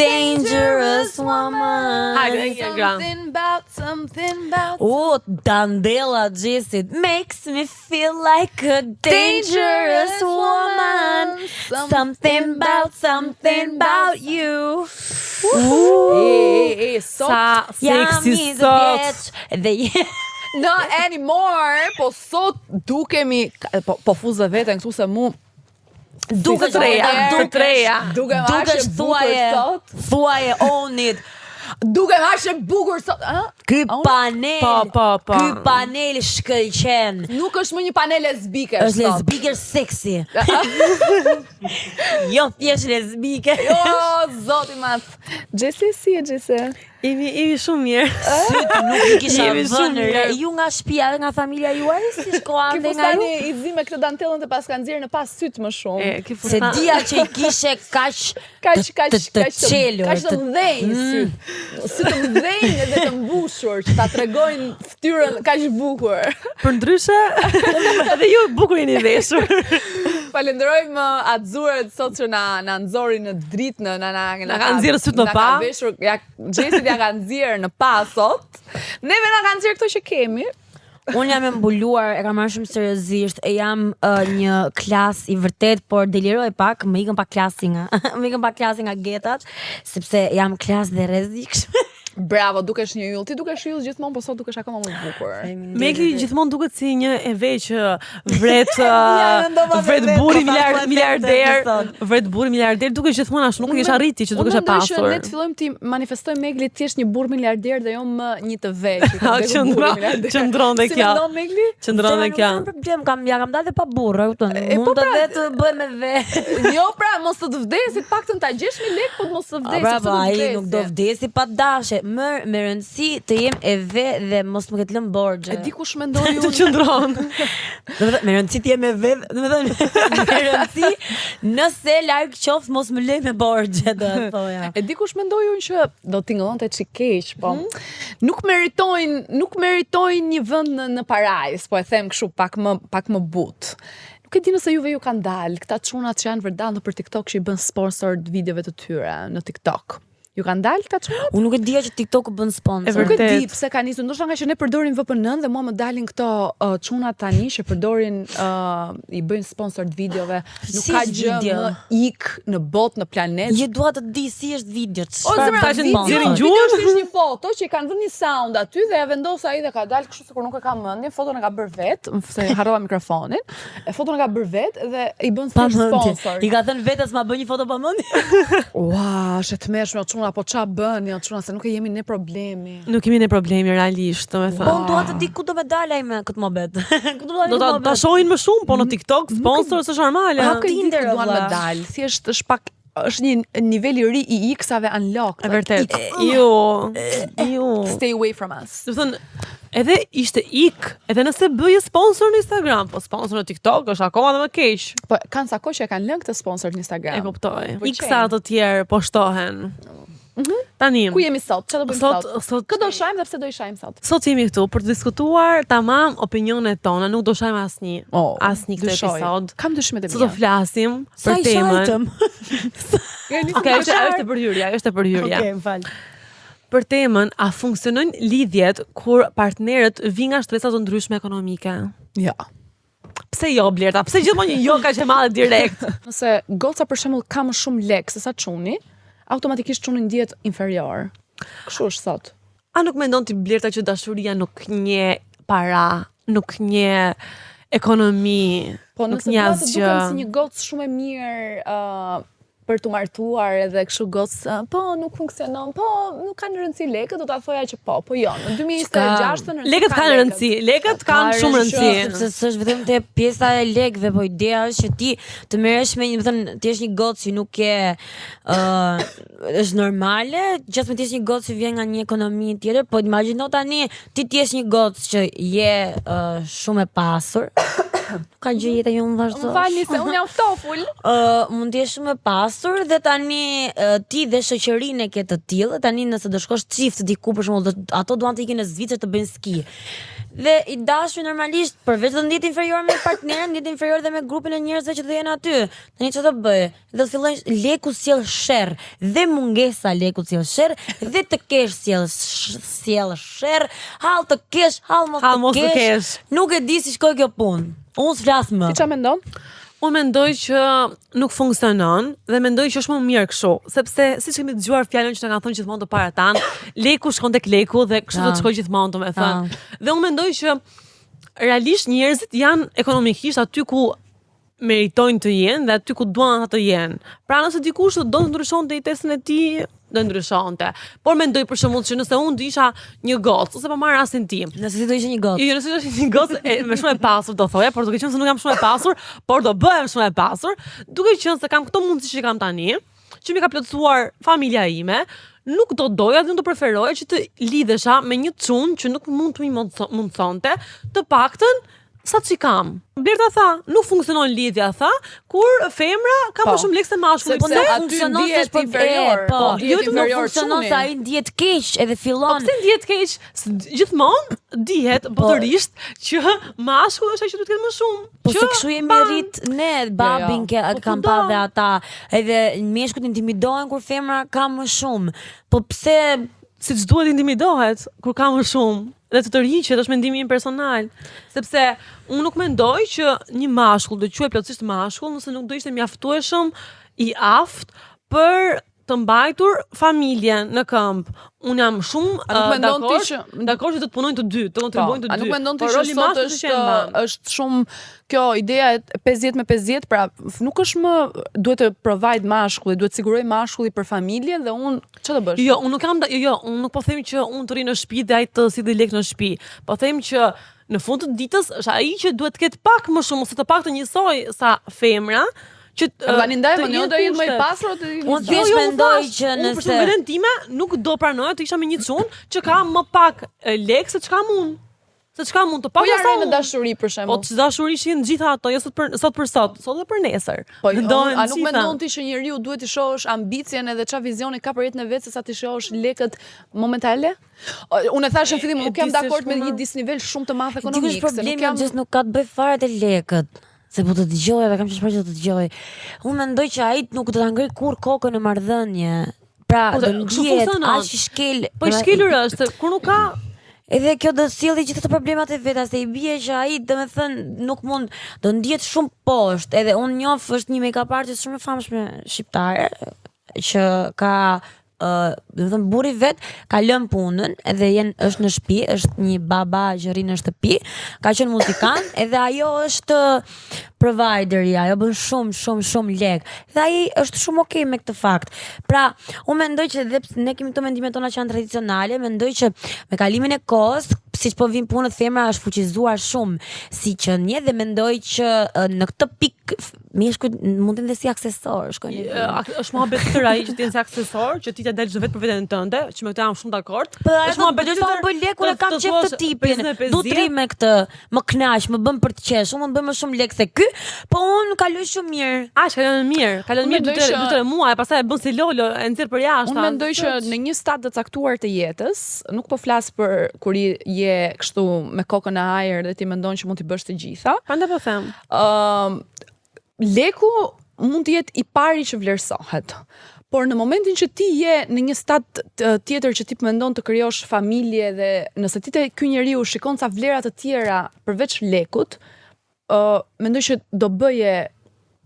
dangerous woman. Hajde, një gra. Something about, something about. U, dantella Xhesit makes me feel like a dangerous woman. Something about, something about you. E, e, e, sot Sa Jam seksi 20 sot. vjeç dhe je Not anymore, po sot dukemi, po, po fus dhe veten këtu se mu dukesh Të treja, të treja. dukem aq e Dukesh bukur thuaje, sot. thuaje own it. Dukem aq e bukur sot, ë? Ky A unë- panel, Po, po, po. Ky panel shkëlqen. Nuk është më një panel lesbike Është sot. lesbike është seksi. jo thjesht lesbike. Jo, zoti madh. Xhesi si e Xhesi? Jemi jemi shumë mirë. Syt nuk i kisha Jemi shumë vënë re. mirë. Ju nga shtëpia dhe nga familja juaj si shkoa Ky ande nga ju? fustani i zi me këtë dantellën të pas ka nxjerrë në pas syt më shumë. E, ky Se fustan. dija që i kishe kaq Kaq të- kaq të, të kaq të çelur, kaq të të- mëdhenj syt. Sy të mëdhenj edhe të mbushur që ta tregojnë fytyrën kaq bukur. Për ndryshe, edhe ju bukur jeni veshur. Falenderojmë uh, Axurët sot që na na nxori në dritë, në na na Na kanë nxjerrë syt në na pa. kanë veshur, ja Xhesit ja kanë nxjerrë në pa sot. Neve na kanë nxjerrë këto që kemi. Unë jam e mbuluar, e kam marrë shumë seriozisht, e jam uh, një klas i vërtet, por deliroj pak, më ikën pak klasi nga, më ikën pak klasi nga getat, sepse jam klas dhe rrezikshme. Bravo, dukesh një yll. Ti dukesh yll gjithmonë, po sot dukesh akoma më bukur. Megli gjithmonë duket si një e ve që vret Ja, mendova me vret vetë, burri po ta miliard, thuaj vetë miliarder, episod. vret burri miliarder, duket gjithmonë ashtu, nuk e kish arriti që dukesh e Unë mendoj që pasur. ne të fillojmë ti manifestojmë Megli thjesht një burr miliarder dhe jo më një të ve që ka Ha, vdekur qëndron- burri miliarder. qëndron dhe Si kjo. mendon Megli? Qëndron dhe Nuk kjo. kam problem, kam ja kam dalë dhe pa burrë, e kupton? E, po Mund të pra- vetë bëj me vetë. Jo pra, mos të të vdesit, paktën ta gjesh me lek, po të mos të vdesi. Bravo, pse do të ai nuk do vdesi? vdesi pa dashje. Më me rëndësi të jem e ve dhe mos më ketë lënë borxhe. E di kush mendoj Të unë. qëndron. Do të thënë, me rëndësi të jem e ve, do të thënë, me rëndësi nëse larg qoftë mos më lej me borxhe, do të thoja. E di kush mendoj unë që do tingëllonte çik keq, po nuk meritojnë, nuk meritojnë një vend në në parajs, po e them kështu pak më pak më butë. Nuk e di nëse juve ju kanë dalë këta çunat që janë vërdallë nëpër TikTok që i bën sponsor të videove të tyre në TikTok. Ju kanë dalë këta çunat? Unë nuk e dija që TikToku bën sponsor. E Nuk e di Vërtet. pse ka nisur, ndoshta nga që ne përdorim VPN dhe mua më dalin këto uh, çunat tani që përdorin uh, i bëjnë sponsor të videove. Nuk Si ka është gjë video? më ik në botë, në planet. Je dua të di si është video, O çfarë zemra, ta që video, nxjerrin video gjuhën? është thjesht një foto që i kanë vënë një sound aty dhe ja vendos ai dhe ka dalë kështu sikur nuk e ka mendjen, foton e ka bërë vet, se harrova mikrofonin. E foton e ka bërë vet dhe i bën pa thjesht mendje. sponsor. I ka thënë vetes ma bë një foto pa mendje. Ua, është e tmerrshme o çuna, po ça bën, o çuna se nuk e jemi ne problemi. Nuk kemi ne problemi realisht, domethënë. Po unë dua të di ku do me dalë ai me këtë mohabet. ku do dalë Do ta ta shohin më shumë, po në TikTok sponsor s'është normale. Nuk e di ku Tinder, o duan me vlla. dal. Thjesht është pak është një nivel i ri i X-ave unlocked. E like, vërtet. ik. Jo. Jo. Stay away from us. Do të thënë, edhe ishte ik, edhe nëse bëje sponsor në Instagram, po sponsor në TikTok është akoma dhe më keq. Po kanë sa kohë që e kanë lënë këtë sponsor në Instagram. E kuptoj. Po X-a të tjerë po shtohen. Tani, Ku jemi sot? Çfarë do bëjmë sot? sot sot Kë do shajmë dhe pse do i shajmë sot? Sot jemi këtu për të diskutuar tamam opinionet tona, nuk do shajmë asnjë. Oh, asnjë këtë dyshoj. episod. Kam dyshimet e Sot do mia. flasim Sa për i temën. shajtëm. Okej, është është për hyrja, është për hyrja. Okej, më fal. Për temën, a funksionojnë lidhjet kur partnerët vinë nga shtresa të ndryshme ekonomike? Ja. Pse jo Blerta? Pse gjithmonë një jo kaq e madhe direkt? Nëse goca për shembull ka më shumë lek se sa çuni, automatikisht çuni ndihet inferior. Kështu është sot. A nuk mendon ti Blerta që dashuria nuk njeh para, nuk njeh ekonomi, Po nuk nëse njeh dua të asgjë. dukem si një gocë shumë e mirë, ë për të martuar edhe kështu gocë, ë, po nuk funksionon, po nuk kanë rëndësi lekët, do ta thoja që po, po jo, në 2026 rëndësi Lekët kanë rëndësi, lekët kanë shumë rëndësi. Sepse s'është vetëm te pjesa e lekëve, po ideja është që ti të merresh me një, do të thënë, ti je një gocë që nuk ke ë është normale, gjithmonë ti je një gocë që vjen nga një ekonomi tjetër, po imagjino tani ti ti je një gocë që je ë, shumë e pasur. Nuk ka gjë jeta jonë vazhdo. Më falni se unë jam ftoful. Ë, mund të jesh shumë e pasur. pasur dhe tani e, ti dhe shoqërinë e ke të tillë, tani nëse do shkosh çift diku për shembull, do, ato duan të ikin në Zvicër të bëjnë ski. Dhe i dashuri normalisht përveç do ndihet inferior me partnerin, ndihet inferior dhe me grupin e njerëzve që do jenë aty. Tani çfarë do bëj? Do të fillojnë leku sjell sherr dhe mungesa leku sjell sherr dhe të kesh sjell sh- sjell sherr, hall të kesh, hall mos Hall të mos të kesh. kesh. Nuk e di si shkoi kjo punë. Unë s'flas më. Ti ç'a mendon? Unë mendoj që nuk funksionon dhe mendoj që është më mirë kështu, sepse siç kemi dëgjuar fjalën që na kanë thënë gjithmonë të para tan, leku shkon tek leku dhe kështu do të Ah. shkojë gjithmonë, domethënë. Dhe unë mendoj që realisht njerëzit janë ekonomikisht aty ku meritojnë të jenë dhe aty ku duan ata të jenë. Pra nëse dikush do të ndryshonte jetesën e tij, do ndryshonte. Por mendoj për shembull që nëse unë do isha një gocë, ose po marr rastin tim, Nëse ti do ishe një gocë. Jo, jo, nëse isha një gocë e, me shumë e pasur do thoja, por duke qenë se nuk jam shumë e pasur, por do bëhem shumë e pasur, duke qenë se kam këto mundësi që kam tani, që mi ka plotësuar familja ime, nuk do doja dhe nuk do preferoja që të lidhesha me një çun që nuk mund të mi mundëso- mundësonte, të paktën sa që kam. Blerta tha, nuk funksionon lidhja, tha, kur femra ka Po. më shumë lekë se mashkulli. Sepse Pse? aty funksionon se ndihet është për inferior, e, po, po, ndihet jo vetëm nuk inferior funksionon çuni. se ai ndihet keq edhe Po fillon. pse ndihet keq? Se gjithmonë dihet botërisht që mashkulli është ai që duhet të ketë më shumë. Po që se kështu jemi mban. rrit ne, babin ke, Po kam kudo. pa dhe ata, edhe meshkujt intimidohen kur femra ka më shumë. Po pse siç duhet intimidohet kur ka më shumë dhe të tërhiqet është mendimi im personal, sepse unë nuk mendoj që një mashkull do quhet plotësisht mashkull nëse nuk do ishte mjaftueshëm i aftë për të mbajtur familjen në këmbë. Unë jam shumë A nuk ë, mendon ti dakord, që- dakord që do të punojnë të dy, të kontribuojnë të Po, dy. A nuk mendon ti Por që roli sot mashkullit është që e mban. është shumë kjo ideja e 50 me 50, pra f- nuk është më duhet të provide mashkulli, duhet të siguroj mashkulli për familjen dhe unë ç'do bësh? Jo, unë nuk kam, da- jo, jo, unë nuk po them që unë të rri në shtëpi dhe ai të silli lek në shtëpi. Po them që në fund të ditës është ai që duhet të ketë pak më shumë ose të paktën njësoj sa femra, që Po tani ndaj, të më jenë do jetë më i kushtet. pasur o të Unë Jo, thjesht jo, unë mendoj thash, që Unë për nëse shembull veten time nuk do pranoja të isha me një çun që ka më pak e, lek se ç'kam unë. Se ç'kam unë të Po pak ja sa re në unë. dashuri për Po shembull. të dashuri që janë gjitha ato, jo sot për sot për sot, sot dhe për nesër. Po, jo, Mendohen a nuk gjitha. mendon ti që njeriu duhet të shohësh ambicien edhe çfarë vizioni ka për jetën e vet se sa të shohësh lekët momentale? O, Unë e thash në fillim, E, nuk jam di se dakord me shkuna. një disnivel shumë të madh Dikush ekonomik, se nuk problemi jam just nuk ka të bëj fare te lekët. Se po të dëgjoj edhe kam qesh që të dëgjoj. Unë mendoj që ai nuk do ta ngrej kurr kokën në marrëdhënie. Pra, Po, do kështu ndihet funksionon. aq i shkel. Po i shkelur është, se kur nuk ka Edhe kjo do sjelli gjithë ato problemat e veta, se i bie që ai, domethënë, nuk mund, do ndihet shumë poshtë. Edhe unë njoh është një make-up artist shumë e famshme shqiptare që ka ë, do të thënë burri vet ka lënë punën edhe jen është në shtëpi, është një baba që rri në shtëpi, ka qenë muzikant edhe ajo është provideri, ajo bën shumë shumë shumë lek. Dhe ai është shumë okay me këtë fakt. Pra, unë mendoj që edhe pse ne kemi këto mendime tona që janë tradicionale, mendoj që me kalimin e kohës, siç po vin punët femra është fuqizuar shumë si qenie dhe mendoj që ë, në këtë pikë f- meshkujt mund të jenë dhe si aksesor, shkojnë. E, ak- është muhabet tjetër ai që ti je si aksesor, që ti t'ja dalësh vetë për veten tënde, që me këtë jam shumë dakord. Po është muhabet do të tjetër bëj lek, unë të- kam të qef të thuash tipin. 50 me Du të rri 50. me këtë, më kënaq, më bën për të qesh, unë mund të bëj më shumë lek se ky, po unë kaloj shumë mirë. Aq kalon mirë, kalon Unë mirë dy mendoj tre që- dy tre muaj, pastaj e bën si lolo, e nxjerr për jashtë. Unë mendoj që në një stad të caktuar të jetës, nuk po flas për kur i- je kështu me kokën në ajër dhe ti mendon që mund t'i bësh të gjitha. Prandaj po them. Ëm leku mund të jetë i pari që vlerësohet. Por në momentin që ti je në një stad të- tjetër që ti mendon të krijosh familje dhe nëse ti te ky njeriu shikon ca vlera të tjera përveç lekut, ë mendoj që do bëje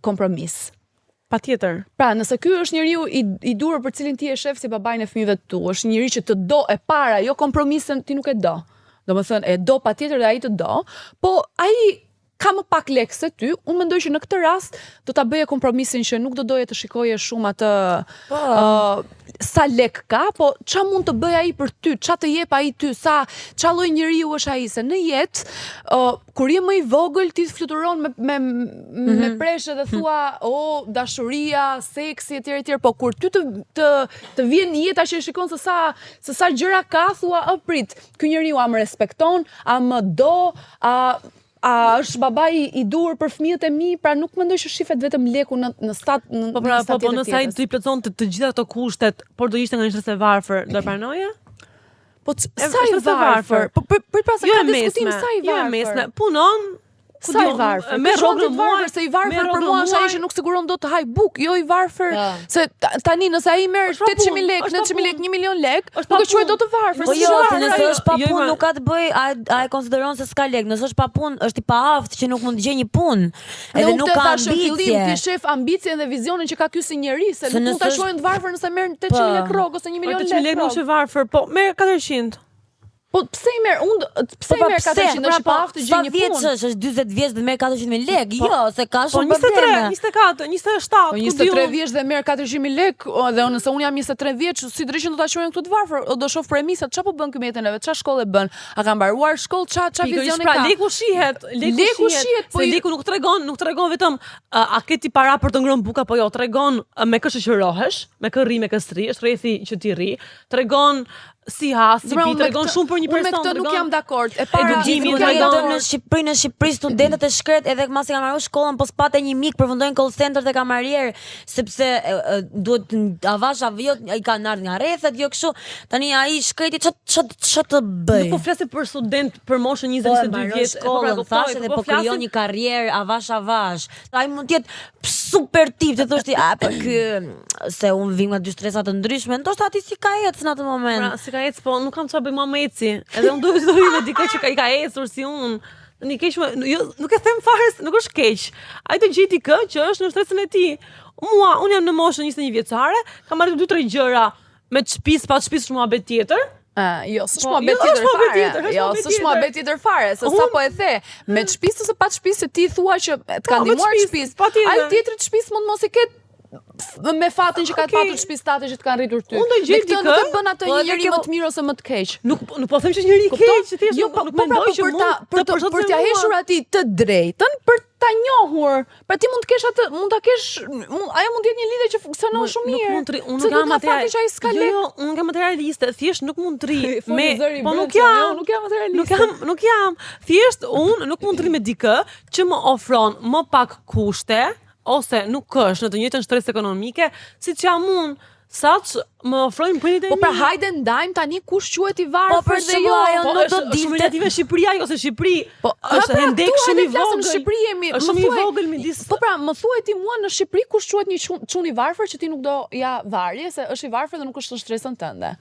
kompromis. Patjetër. Pra, nëse ky është njeriu i, i duhur për cilin ti e shef si babain e fëmijëve të tu, është njeri që të do e para, jo kompromisin ti nuk e do. Domethënë e do patjetër dhe ai të do, po ai ka më pak lek se ty, unë mendoj që në këtë rast do ta bëje kompromisin që nuk do doje të shikoje shumë atë Po. ë, sa lek ka, po ça mund të bëj ai për ty, ça të jep ai ty, sa ça lloj njeriu është ai, se në jetë, ë kur je më i vogël ti fluturon me me me preshe dhe thua, o dashuria, seksi etj etj, po kur ty të të të vjen jeta që e shikon se sa se sa gjëra ka, thua, ë prit, ky njeriu a më respekton, a më do, a A është babai i duhur për fëmijët e mi? Pra nuk mendoj që shifet vetëm leku në në stat në Po pra, në po, stat po nëse ai do i plotëson të, të gjitha këto kushtet, por do ishte nga një shtresë e varfër, do e pranoje? Po c- E, sa i është e varfër? varfër. Po për për pra se Jo ka e mesme, diskutim sa i jo e varfër. mesme, punon, ku Sa i di unë, varfër? Me Kush quhet rrogë i në muaj, varfër, se i varfër me për rrogë mua në është ai muaj. që nuk siguron dot të haj buk, jo i varfër. Ja. Se ta- tani nëse ai merr Është pa 800.000 punë, lekë, është pa 900.000 lekë, punë. 1 milion lekë, Është nuk pa e quaj punë. dot të varfër. Po si jo, se varfër nëse ai. është pa Jo, punë ima- nuk ka të bëj, a a e konsideron se s'ka lek, nëse është pa punë, është i paaftë që nuk mund të gjejë një punë. Dhe Edhe unë nuk këtë ka thash në fillim, ti ambicie. shef ambicien dhe vizionin që ka ky si njeri, se Se nuk mund ta nëse është- quajnë të varfër nëse merr 800.000 lekë rrogë ose 1 Po milion 800 lekë lekë nuk rrogë. është e varfër, po merr 400. Po pse i merr? Unë pse Po i pa merr pse? 400 Pra, është i po, paaftë të Sa gjejë një vjeç punë. është? Është 40 vjeç dhe merr 400.000 lekë? Jo, se ka Po shumë 23, probleme. 24, 27, Po ku di 23 unë. vjeç dhe merr 400.000 lekë, o, dhe unë nëse unë jam 23 vjeç, si drejtën do ta quajnë këtu të varfër, o do shoh premisat, çfarë po bën ky me jetën e vet, çfarë shkolle bën, a ka mbaruar shkollë, ça ça Pikërisht, vizioni pra, ka. leku shihet, leku, Leku shihet, shihet, po se i- leku nuk tregon, nuk tregon vetëm uh, a ke ti para për të ngrënë bukë apo jo, tregon uh, me kë shoqërohesh, me kë rri, me kë s'rri, është rrethi që ti rri, tregon si ha, si Zemra, pi, unë me tregon këtë- shumë për një Unë me person. këtë nuk tregon- jam dakord. E para, Edukimi, nuk Nuk jam tregon- jetojmë dakord. në Shqipëri, në Shqipëri studentët e shkret edhe mbasi kanë marrë shkollën, po s'pate një mik përfundojnë call center dhe kamarier, sepse e, e, duhet të- avash avio i kanë ardhur nga rrethet, jo kështu. Tani ai shkreti ç'a ç'a ç'a të bëj? Nuk po flasim për student për moshën 20 Po e 22 mbaron vjeç, po pra, shkollën, kuptoj, thash edhe po krijon flasim- një karrierë avash avash. Ai mund të jetë super tip, të thosh ti, a po ky se unë vim nga dy shtresa të ndryshme, ndoshta aty si ka ecë në atë moment. Pra, si ka ecë, po nuk kam çfarë bëj mua me eci. Edhe unë duhet të hyj me dikë që ka i ka ecur si unë. Një keq më, jo, nuk e them fare, se nuk është keq. Ai të gjej dikë që është në shtresën e tij. Mua, unë jam në moshën 21 vjeçare, kam arritur dy tre gjëra me shtëpi, pa shtëpi është muhabet tjetër. Ah, jo, s'është Po, muhabet jo, tjetër është muhabet fare. tjetër, është Jo, muhabet s'është tjetër. muhabet tjetër fare, se Unë- sa po e the, me shtëpisë ose pa shtëpisë se ti thua që të ka Po, me ndihmuar shtëpisë, shtëpisë. patjetër. Ai tjetri të shtëpisë mund mos i ketë f- me fatin që ka të Okej. patur shtëpisë tate që të kanë rritur ty. Unë do gjej Dhe këtë dikë, nuk e bën atë po një edhe njeri kjo- më të mirë ose më të keq. Nuk nuk po them që është njeri i keq, që thjesht Jo, nuk, po, nuk po, pra, mendoj po, që për mund ta për të përshtatet për t'ia me mua. hequr atij të drejtën për ta njohur. Pra ti mund të kesh atë, mund ta kesh, mund, ajo mund të jetë një lidhje që funksionon shumë Nuk mirë. mund të rri, unë Pse nuk jam duhet nga material. fakti që ai s'ka Jo, lek? jo, unë nuk jam materialiste, thjesht nuk mund të rri Foli me zëri i po nuk brendshëm, jam. jo, nuk jam materialiste. Nuk jam, nuk jam. Thjesht unë nuk mund të rri me dikë që më ofron më pak kushte ose nuk është në të njëjtën shtresë ekonomike siç jam unë, sa që më ofrojnë prindit e Po mi. pra hajde ndajm tani kush quhet i Po varfër për dhe shembull jo. ajo Po nuk është do është shumë dilte relative Shqipëria, jo se Shqipëri Po, është ha, pra, hendek këtu shumë i hajde flasim, vogël. Në Shqipëri jemi, Është më shumë i thuaj- vogël midis Po pra, më thuaj ti mua në Shqipëri kush quhet një çun, çun i varfër që ti nuk do ja varje se është i varfër dhe nuk është në shtresën tënde.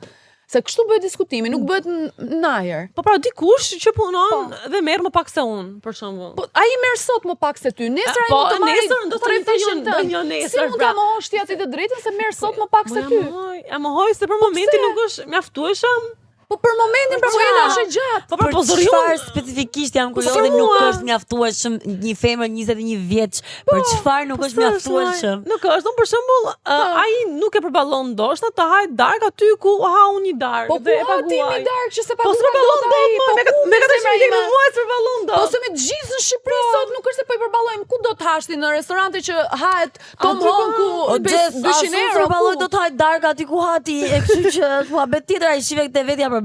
Se kështu bëhet diskutimi, nuk bëhet në në ajër. Po pra dikush që punon dhe merr më pak se unë, për shembull. Po ai merr sot më pak se ty. Nesër ai Po, mund të marrë nesër ndoshta tre do fishin një- do tënd. një nesër, Si mund ta pra. mohosh ti atë të drejtën se merr sot më pak se Po, ty? Ja mohoj, ja mohoj se për momentin nuk është mjaftueshëm. Po për momentin pra po jeta është e gjatë. Po pra Për po zëri çfarë unë. specifikisht jam Po, kurioze për nuk mua. është mjaftueshëm një femër 21 vjeç. Për çfarë nuk është Po, s'është, mjaftueshëm? Nuk është, unë për shembull, uh, ai nuk e përballon ndoshta të haj darkë aty ku ha unë një darkë Po ku dhe e ha ti paguaj. mi darkë që se Po paguan s'përballon dot dot, ai? mo, Po me ku me mi 400 zemra lekë ime? në muaj s'përballon dot. Po se me të gjithë në Shqipëri sot nuk është se po i përballojmë. Ku do të hash ti në restorante që hahet Tom Aty ku- Honku O Xhes, 200 euro? përballoj ku? do të haj darkë aty ku ha ti, e kështu që është muhabet tjetër ai shive këtë vetja problem.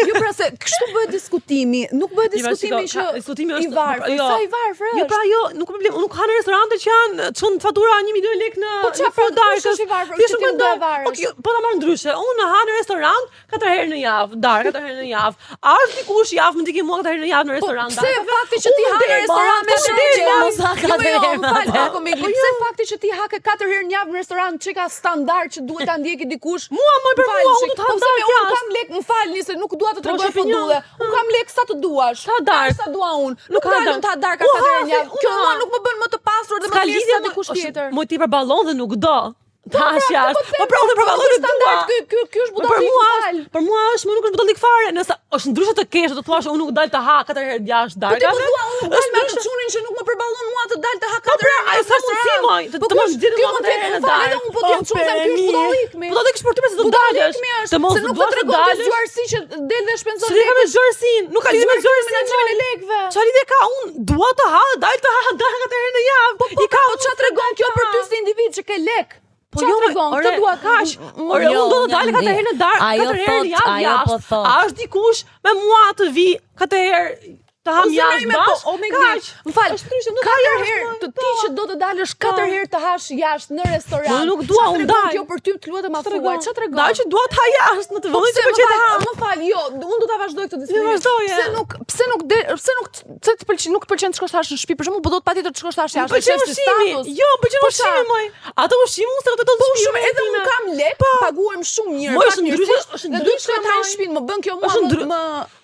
Jo pra se kështu bëhet diskutimi, nuk bëhet Iva, diskutimi shiko, që ka- diskutimi i është varfër, jo. sa i varfër është. Jo pra jo, nuk ka problem. Unë nuk ha në restorante që janë çon fatura 1 milion lekë në Po qa në pra, fund darkës. kush është i varfër, Thjesht që ti nuk nuk do e mendoj. varësh? Okej, po ta marr ndryshe. Unë ha në restorant katër herë në javë, darkë katër herë në javë. A është dikush javë më ndiki mua katër herë në javë në Po, restorant? pse fakti që ti ha në restorant me katër shoqe, herë mos ha Jo, katër jo, herë më fal, atë. Ako Migli, pse fakti që ti hake katër herë në javë në restorant që ka standard që duhet ta ndjeki dikush? Mua, moj, për Më fal, mua, unë shik, do të ha po pse me, darkë Unë jashtë. kam lek, më falni se nuk dua të Po, tregoj është opinion. fodulle. Unë kam lek sa të duash. Sa darkë? Sa dua unë. Nuk Nuk ha dal darkë. unë ta darka U katër ha, herë në javë. se unë Kjo ha. mua nuk më bën më të pasur dhe më S'ka të mirë lidhje sa me dikush tjetër. Moj ti përballon dhe nuk do. Tash pra, jashtë. po them, Po pra unë përballoj ky dhe dua. standard, ky ky ky është Po për budallik, mua më fal. është, për mua është, më nuk është budallik fare. Nëse është ndryshe të kesh, do thuash unë nuk dal të ha katër herë jashtë Po ti darkave. po thua unë nuk dal Është me atë ndryshe. çunin që nuk më përballon mua të dal të ha Po katër pra, herë në ajo sa mundësi restorant. moj, të Po të ky mos është- nxjerrë ky mua mund katër të jetë herë në më fal, edhe darkë. unë po të jem Po, çun them ky është perni. budallik mi. Budallik është për ty pse do Budallik dalësh. mi është, Të mos se nuk të duash të tregon ti dalësh. zgjuarsi që del dhe shpenzon Se lidhje ka me zgjuarsinë, nuk ka lidhje me Zgjuarsinë me zgjuarsinë. menaxhimin e moj. lekëve. Çfarë lidhje ka? Unë dua të ha, dal të ha, dal katër herë në javë. Po po I ka po ç'a tregon kjo për ty si individ që ke lek? Po Qa jo, tregon? ore, Këtë dua kaq. m- Ore, Jo, unë do të unë dal jam katër herë në darkë, Ajo katër herë në thot, javë ajo po jashtë. thot. A është dikush me mua të vi katër herë të Të ham O, zemra jashtë ime, po, bashkë. o, me Kaq. Më fal, Është ndryshe, nuk katër jashtë, herë, moj, të po. ti që do të dalësh katër herë të hash jashtë në restoran. Po, nuk dua, Çfarë unë tregon dal. Kjo për ty të lutem ma thuaj, çfarë tregon? Dal që dua të ha jashtë në të Po vendin pse që më pëlqej të fal, ha. më fal, jo, unë do ta vazhdoj këtë diskutim. vazhdoje. Pse nuk, pse nuk de, pse nuk pse të pëlqen, nuk të pëlqen të shkosh të hash në shtëpi për shembull, po do të patjetër të shkosh të hash Më jashtë. pëlqen është ushqimi. status. Jo, më pëlqen Po ushqimi qa? moj. Ato ushqimi unë se do të Po shumë edhe unë kam lek, paguajm shumë mirë. Moj, është ndryshe, fatmirësisht, është Dhe duhet ndryshe, shkoj të ha në moj. shtëpi, më bën kjo mua Është më, ndry- më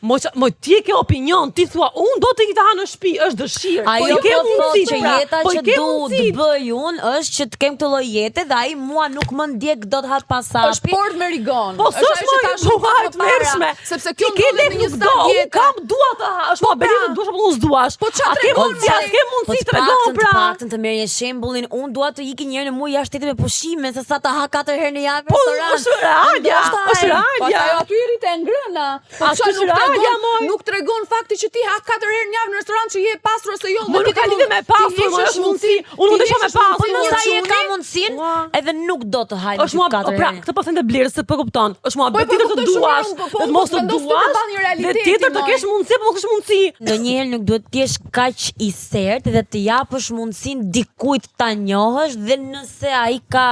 Moj, qa- moj ti e ke opinion, ti thua unë do të iki të ha në shtëpi, është dëshirë. Ajo po i ke po thotë mundësi që pra, jeta po i që ke du të mundësi. bëj unë është që të kem këtë lloj jete dhe ai mua nuk më ndjek dot hap pas hapi. është port me rigon. Po Është s'është ajo që moj, thash po pak ha më e tmerrshme. para, Sepse Ti kjo ke ndodhet lek në një nuk do, stad unë jete. kam dua të ha, është muhabeti pra. të duash apo mos duash. Po qa A ke tregon, mundësi, a moj? ke Po mundësi të tregon paktën, të pra. paktën të merr një shembullin, unë dua të iki një herë në muaj jashtë shtetit me pushime, se sa të ha katër herë në javë Po restoran. është realja, Ndoshta është ai- Po realja. ajo aty i rritë e ngrëna. Po A qa është nuk realja, tregon, moj? nuk tregon fakti që ti ha katër herë në javë në restoran që je e pasur ose jo. Mo dhe nuk ti ka lidhje me pasur, ti mo, heqësh është mundësi. mundësinë- Unë ti mund të shoh me heqësh pasur. Po mundësinë nëse ai e një ka çuni, mundësinë, Ua. edhe nuk do të hajë Është mua, katër pra, herë. këtë po them të blerës se po kupton. Është mua Po, po, tjetër të kuptoj shumë duash, mirë, unë, po, po, dhe të unë mos po të vendos ty duash, përballë një dhe realiteti, tjetër të moj. kesh mundësi apo mos kesh mundësi. Ndonjëherë nuk duhet të jesh kaq i sertë dhe të japësh mundësinë dikujt ta njohësh dhe nëse ai ka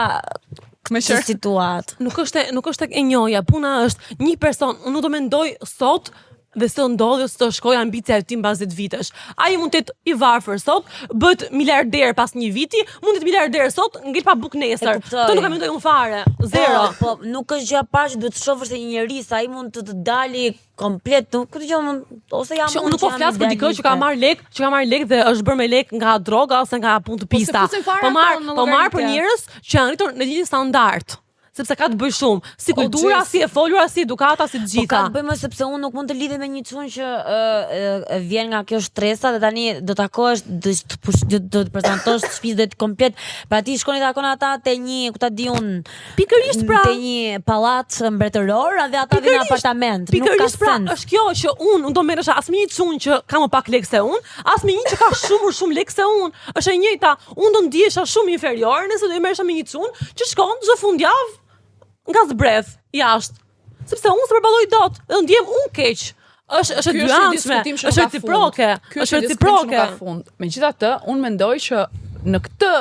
Me këtë qërë. situatë. Nuk është nuk është tek e njohja, puna është një person, unë nuk do mendoj sot dhe se do ndodhi ose do shkoj ambicia e tij mbas 10 vitesh. Ai mund të jetë i varfër sot, bëhet miliarder pas një viti, mund të jetë miliarder sot, ngel pa bukë nesër. E kuptoj. Këtë nuk e mendoj unë fare. Zero. Po, po, nuk është gjë e parë që duhet të shohësh te një njeri se ai mund të të dali komplet, nuk këtë gjë mund ose jam Që unë nuk po që jam flas për dikë që ka idealiste. marrë lek, që ka marrë lek dhe është bërë me lek nga droga ose nga punë të Po se pista. fusin fare Po marr, ato në po marr për llogaritje. njerëz që janë rritur në një standard, sepse ka të bëj shumë, si kultura, Gjesi. si e folura, si edukata, si të Po gjitha. ka të bëjë më sepse unë nuk mund të lidhem me një çun që ë, ë, vjen nga kjo shtresa dhe tani do takohesh, do të push, do, do të prezantosh shtëpisë do të komplet. Pra ti shkoni takon ata te një, ku ta di unë, Pikërisht pra. te një pallat mbretëror dhe ata vinë në apartament. Nuk ka Pikërisht pra, sens. është kjo që unë unë do merresha as me një çun që ka më pak lekë se unë, as me një që ka shumë më shumë lekë se unë. Është e njëjta, unë do ndihesha shumë inferior nëse do i merresha me një çun që shkon çdo fundjavë nga zbredh jashtë. Sepse unë s'e përballoj dot, dhe ndihem unë keq. Është është e Ky është një dyanshme, diskutim që nuk është ka fund. reciproke, Ky është është një diskutim që nuk reciproke. ka fund. Megjithatë, unë mendoj që në këtë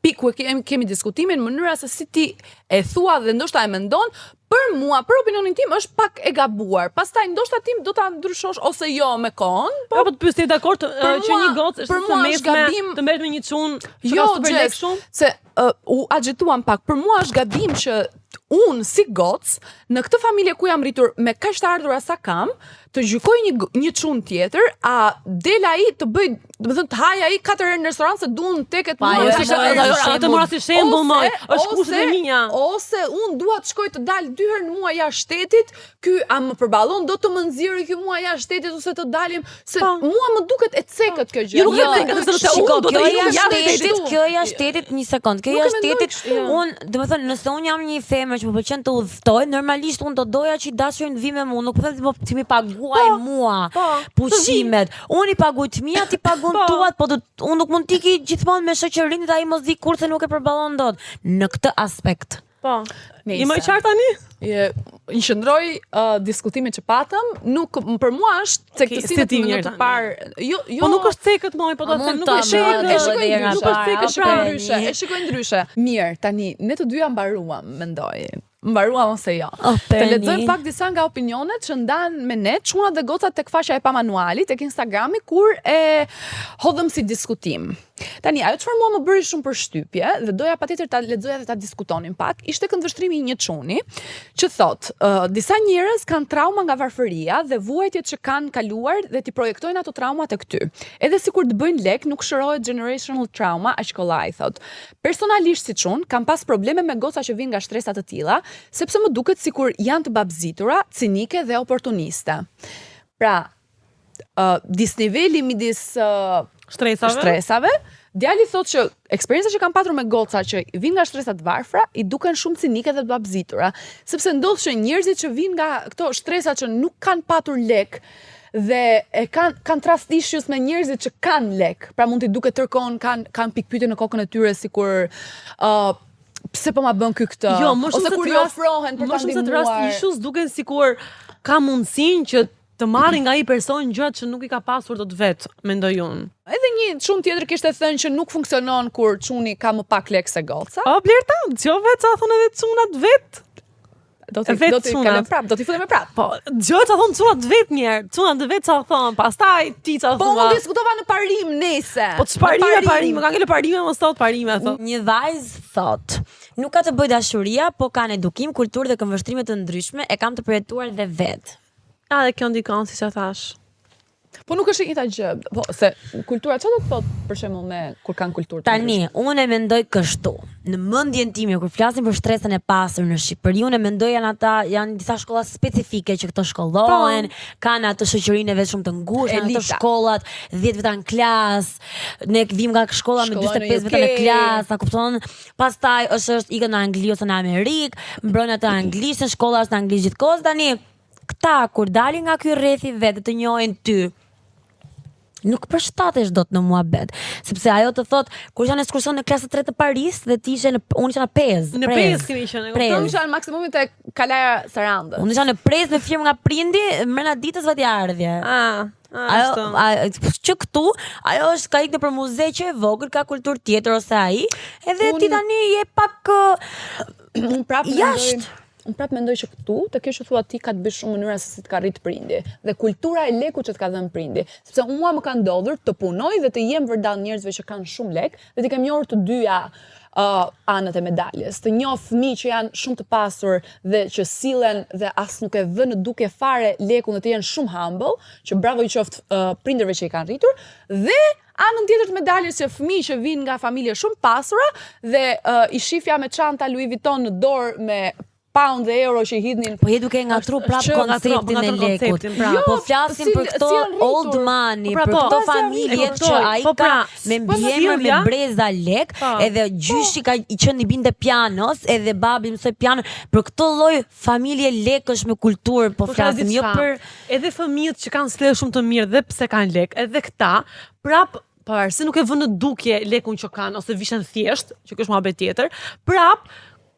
pikë ku e kemi, kemi diskutimin, mënyra se si ti e thua dhe ndoshta e mendon, për mua, për opinionin tim është pak e gabuar. Pastaj ndoshta ti do ta ndryshosh ose jo me kohën, Po po të pyes ti dakord ë, Për që mua- një gocë është për së mua është mesme gabim- të merret me një çun që Jo, ka super Jess, lekë shumë? se uh, u agjituam pak. Për mua është gabim që unë si goc në këtë familje ku jam rritur me kaq të ardhura sa kam, të gjykoj një g- një çun tjetër, a del ai të bëj, do të thënë të haj ai katër herë në restorant se duan teket Pa, mua. ajo se e katër mora herë në si restorant. Ajo të mora si shembull, moj, është kushtet e mia. Ose unë dua të shkoj të dal dy herë në muaj jashtë shtetit, ky a më përballon do të më nxjerrë ky mua jashtë shtetit ose të dalim se Po. mua më duket e cekët kjo gjë. Jo, nuk e Mua më cekët, duket sepse kështu. unë Shiko, do të kjo ikem jashtë jashtë shtetit, shtetit. kjo jashtë shtetit, një sekond, kjo Nuk e jashtë mendoj shtetit, kështu. unë, do të thënë, nëse unë jam një femër që më pëlqen të udhtoj, normalisht unë do doja që i dashurin të vi me mua, nuk po them ti ti mi paguaj mua po, pushimet. Unë i paguaj të mia, ti paguan Po. tuat, po do unë nuk mund t'iki gjithmonë me shoqërinë dhe ai mos di kur se nuk e përballon dot në këtë aspekt. Po. Nejse. Je më i qartë tani? Je, i qëndroj uh, diskutimit që patëm, nuk për mua është cektësi si në ti të mirë të tani. parë. Jo, jo. Po nuk është cekët moj, po do A të them mund nuk ta është marrë cekët. E shikoj edhe herë ndryshe, Nuk është para, cekët e shikoj pra. ndryshe, e shikoj ndryshe. Mirë, tani ne të dyja mbaruam, mendoj. Mbaruam ose jo. Oh, Të Perni. lexojmë pak disa nga opinionet që ndan me ne çunat dhe gocat tek faqja e pa manualit tek Instagrami kur e hodhëm si diskutim. Tani ajo çfarë mua më bëri shumë përshtypje dhe doja patjetër ta lexoja dhe ta diskutonim pak, ishte këndvështrimi i një çuni që thot, uh, disa njerëz kanë trauma nga varfëria dhe vuajtjet që kanë kaluar dhe ti projektojnë ato trauma tek ty. Edhe sikur të bëjnë lek, nuk shërohet generational trauma aq kollaj thot. Personalisht si çun, kam pas probleme me goca që vinë nga shtresa të tilla, sepse më duket sikur janë të babzitura, cinike dhe oportuniste. Pra, uh, disniveli midis uh, Shtresave. shtresave, djali thotë që eksperienca që kam patur me goca që vinë nga shtresa të varfra i duken shumë cinike dhe të babzitura, sepse ndodh që njerëzit që vinë nga këto shtresa që nuk kanë patur lek dhe e kanë kanë trust issues me njerëzit që kanë lek. Pra mund t'i duket tërkon kanë kanë pikpyetje në kokën e tyre sikur ë pse po ma bën ky këtë? Jo, më shumë Ose se kur i trust- ofrohen për më ta shumë se trust ndihmuar. issues duken sikur ka mundësinë që Të marrin nga ai person gjërat që nuk i ka pasur dot vet, mendoj unë. Edhe një çun tjetër kishte thënë që nuk funksionon kur çuni ka më pak lekë se goca. O Blerta, dëgjove ça thonë edhe çunat vet. Do t'i do t'i kalojmë prap, do t'i futemi prap. Po, dëgjove ça thonë çunat vet një herë, çunat vet ça thonë, pastaj ti ça po, thua. Po unë diskutova në parim nese. Po ç'parime parime, ka ngelë parime mos thot parime thot. Një vajzë thot, nuk ka të bëjë dashuria, po kanë edukim, kulturë dhe këndvështrime të ndryshme, e kam të përjetuar dhe vet. A dhe kjo ndikon, siç e thash. Po nuk është e njëjta gjë. Po se kultura çfarë do të thotë për shembull me kur kanë kulturë të Tani, unë e mendoj kështu. Në mendjen time kur flasim për shtresën e pasur në Shqipëri, unë e mendoj janë ata janë disa shkolla specifike që këto shkollohen, po. kanë atë shoqërinë e vet shumë të ngushtë, janë ato shkollat, 10 veta në klas, ne vim nga shkolla me 45 veta në klas, a kupton? Pastaj është është ikën në Angli ose në Amerikë, mbron atë anglisht, shkolla është në anglisht gjithkohës tani. Këta kur dalin nga ky rrethi vetë të njohin ty, nuk përshtatesh dot në muhabet, sepse ajo të thot kur isha në ekskursion në klasë 3 të Paris dhe ti ishe në unë isha në Pezë, në Pezë kemi qenë, e kupton? Unë isha në maksimumi te Kalaja Sarandës. Unë isha në Prezë me firmë nga prindi, mrena ditës vajtje ardhje. Ah. Ajo, a, që këtu, ajo është ka ikë nëpër muze që e vogël, ka kulturë tjetër ose ai, edhe ti tani je pak unë prapë jashtë. Unë prapë mendoj që këtu, te kjo që thua ti ka të bëjë shumë mënyra se si të ka rrit prindi dhe kultura e lekut që të ka dhënë prindi. Sepse mua më ka ndodhur të punoj dhe të jem vërdall njerëzve që kanë shumë lek dhe t'i kem njohur të dyja uh, anët e medaljes. Të njoh fëmijë që janë shumë të pasur dhe që sillen dhe as nuk e vënë në dukje fare lekun dhe të jenë shumë humble, që bravo i qoftë uh, prindërve që i kanë rritur, dhe anën tjetër të medaljes që fëmijë që vijnë nga familje shumë pasura dhe uh, i shifja me çanta Louis Vuitton në dorë me pound dhe euro që i hidhnin. Po je duke ngatru prap konceptin e lekut. Pra. Jo, po flasim për këto old money, po pra, për po. këto familje që ai po ka pra, me mbiemër me breza lek, po. edhe gjyshi ka i qenë i binte pianos, edhe babi mësoi piano, për këto lloj familje lekësh me kulturë po flasim, jo për edhe fëmijët që kanë sjellje shumë të mirë dhe pse kanë lek, edhe këta prap pavarësisht nuk e vënë në dukje lekun që kanë ose vishen thjesht, që kjo është muhabet tjetër, prap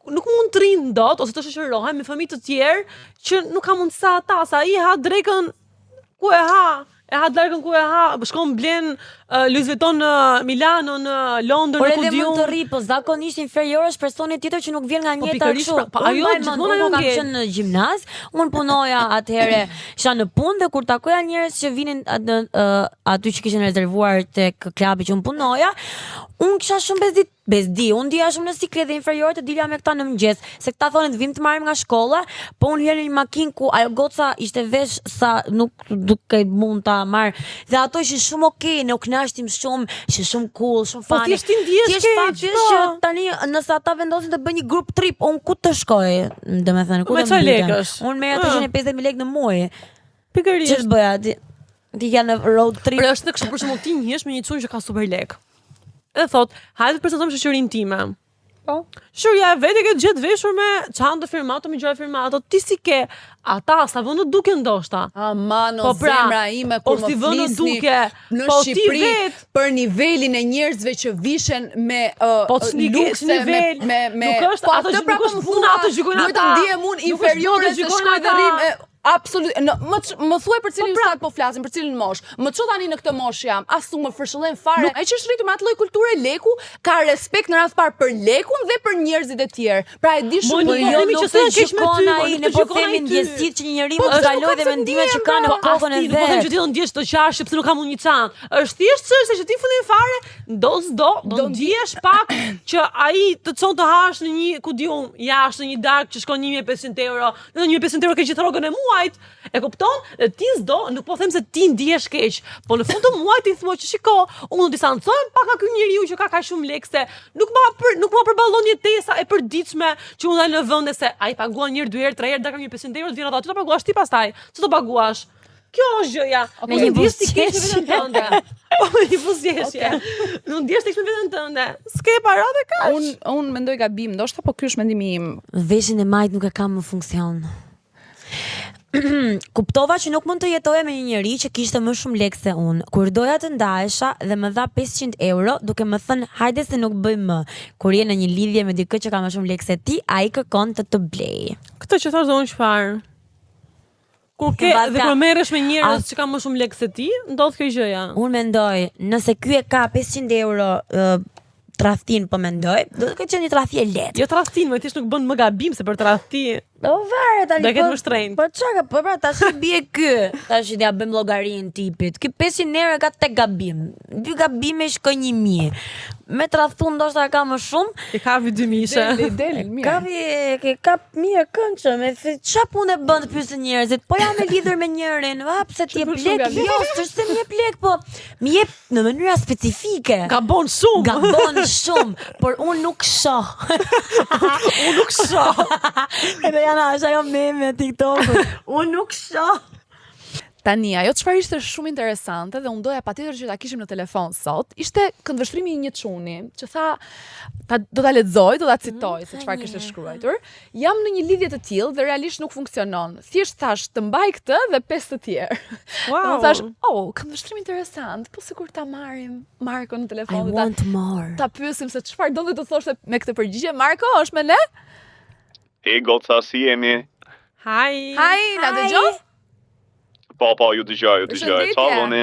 nuk mund të rrinë dot ose të shoqërohen me fëmijë të tjerë që nuk ka mundësi ata, sa ai ha drekën ku e ha, e ha darkën ku e ha, shkon blen uh, Louis Vuitton në Milano, në Londër, Por në ku edhe di mund të unë. rri, po zakonisht inferior është personi tjetër që nuk vjen nga Po, njëta pikërisht, kështu. pra, po, Unë ajo mbaj mend, gjithmonë unë ajo kur kam ngel. qenë në gjimnaz, unë punoja atëherë, isha në punë dhe kur takoja njerëz që vinin atë në, ë, aty që kishin rezervuar tek klubi që unë punoja, unë kisha shumë bezdi Bezdi, unë ndjeja shumë në siklet dhe inferior të dilja me këta në mëngjes, se këta thonin të vim të marrim nga shkolla, po unë hyja në një makinë ku ajo goca ishte vesh sa nuk duke mund ta marr. Dhe ato ishin shumë okay, ne u kënaqtim shumë, ishin shumë cool, shumë Po funny. thjesht ti ndihesh Thjesht keq, fakti po. është që tani nëse ata vendosin të bëjnë një group trip, unë ku të shkoj? Domethënë, ku Me të çfarë mbytem? lekësh? Unë merr Ë. 350 mijë lekë në muaj. Pikërisht. Ç'të bëja ti? Ti ja në road trip. Por është kështu për shembull ti njihesh me një çun që ka super lek. Edhe thot, hajde të prezantojmë shoqërinë time. Po. Shoqëria e vet e ke gjithë veshur me çantë firmato, me gjëra firmato, ti si ke ata sa vënë në dukje ndoshta. Aman, o Po pra, zemra ime kur o më si vënë në flisni duke, në po ti Shqipëri vet. për nivelin e njerëzve që vishen me uh, Po ç'nike- lukse, ç'nivel? me me me Nuk është po ato atë që- pra nuk po është më puna thua, ato gjykojnë Duhet të ata. ndihem unë Nuk është inferiore puna se gjykojnë shkoj dhe ata. rrim e, Absolut, në, më më thuaj për cilin po pra, po flasim, për cilin mosh. Më ço tani në këtë moshë jam, as nuk më fërshëllen fare. Ai që është rritur me atë lloj kulture leku, ka respekt në radhë parë për lekun dhe për njerëzit e tjerë. Pra e di Mo, shumë nuk Po po jo, themi nuk që të s'janë keq me gjykon ty, po ai, nuk ne të po gjykon ai themi ty. ndjesitë që një njeri Po, mund të është kalojë nuk dhe kam se mendimet që ndjem, ka në bro. kokën e Asti, nuk po them vet. që ti do ndjesh të qash sepse nuk kam unë një çantë. Është thjesht çështje që ti fillim fare do s'do, do Do ndjesh pak që ai të çon të hash në një, ku di unë, jashtë në një darkë që shkon 1500 euro, në 1500 euro ke gjithë rrogën e muajit. E kupton? Dhe ti s'do, nuk po them se ti ndihesh keq, po në fund të muajit ti thua që shiko, unë do distancohem pak nga ky njeriu që ka kaq shumë lekë se nuk ma për, nuk ma përballon jetesa e përditshme që unë dal në vende se ai paguan një herë, dy herë, tre herë, darka 1500 euro, të vjen ato aty ta paguash ti pastaj. Ç'do paguash? Kjo është gjëja. Me një ndihesh ti keq me buzëqeshje. veten tënde. Po me një buzëqeshje. Nuk ndihesh ti keq me veten tënde. S'ke para dhe kaq. Un un mendoj gabim, ndoshta po ky është mendimi im. Veshin e majt nuk e kam më funksion. Kuptova që nuk mund të jetoja me një njeri që kishte më shumë lekë se unë. Kur doja të ndahesha dhe më dha 500 euro, duke më thënë hajde se nuk bëj më. Kur je në një lidhje me dikë që ka më shumë lekë se ti, ai kërkon të të blej. Këtë që thash do unë çfarë? Kur ke Mbas dhe ka- kur merresh me njerëz As- që kanë më shumë lekë se ti, ndodh kjo gjëja. Unë mendoj, nëse ky e ka 500 euro ë, tradhtin po mendoj, do të ketë qenë një tradhti e lehtë. Jo tradhtin, më thjesht nuk bën më gabim se për tradhti. Do varet tani. Do e ketë po- më shtrenjtë. Po çka ka, po pra tash i bie ky. Tash ja bëjmë llogarinë tipit. Ky 500 euro e ka tek gabim. Dy gabime shkoi 1000. Me tradhtu ndoshta e ka më shumë. I kapi dy mishe. Del, del, mirë. Kapi ke kap mirë këndshëm. E the, ça punë bën të pyesin njerëzit? Po jam e lidhur me njërin. Va pse ti jep bën shumë lek? gabim. Jo, s'është se më jep lek, po më jep në mënyra specifike. Gabon shumë. Gabon shumë, por unë nuk shoh. Unë nuk shoh. Edhe janë është ajo meme TikToku. Unë nuk shoh. Tani, ajo çfarë ishte shumë interesante dhe unë doja patjetër që ta kishim në telefon sot, ishte këndvështrimi i një çuni që tha ta, do ta lexoj, do ta citoj se çfarë kishte shkruar. Jam në një lidhje të tillë dhe realisht nuk funksionon. Thjesht thash të mbaj këtë dhe pesë të tjerë. Wow. Dhe unë thash, oh, këndvështrim interesant, po sikur ta marrim Marko në I telefon dhe ta, want more. ta pyesim se çfarë donte të thoshte me këtë përgjigje. Marko, është me ne? E goca, si jemi? Hi. Hi, na dëgjon? Po, po, ju dëgjoj, ju dëgjoj. Përshëndetje. Qa voni?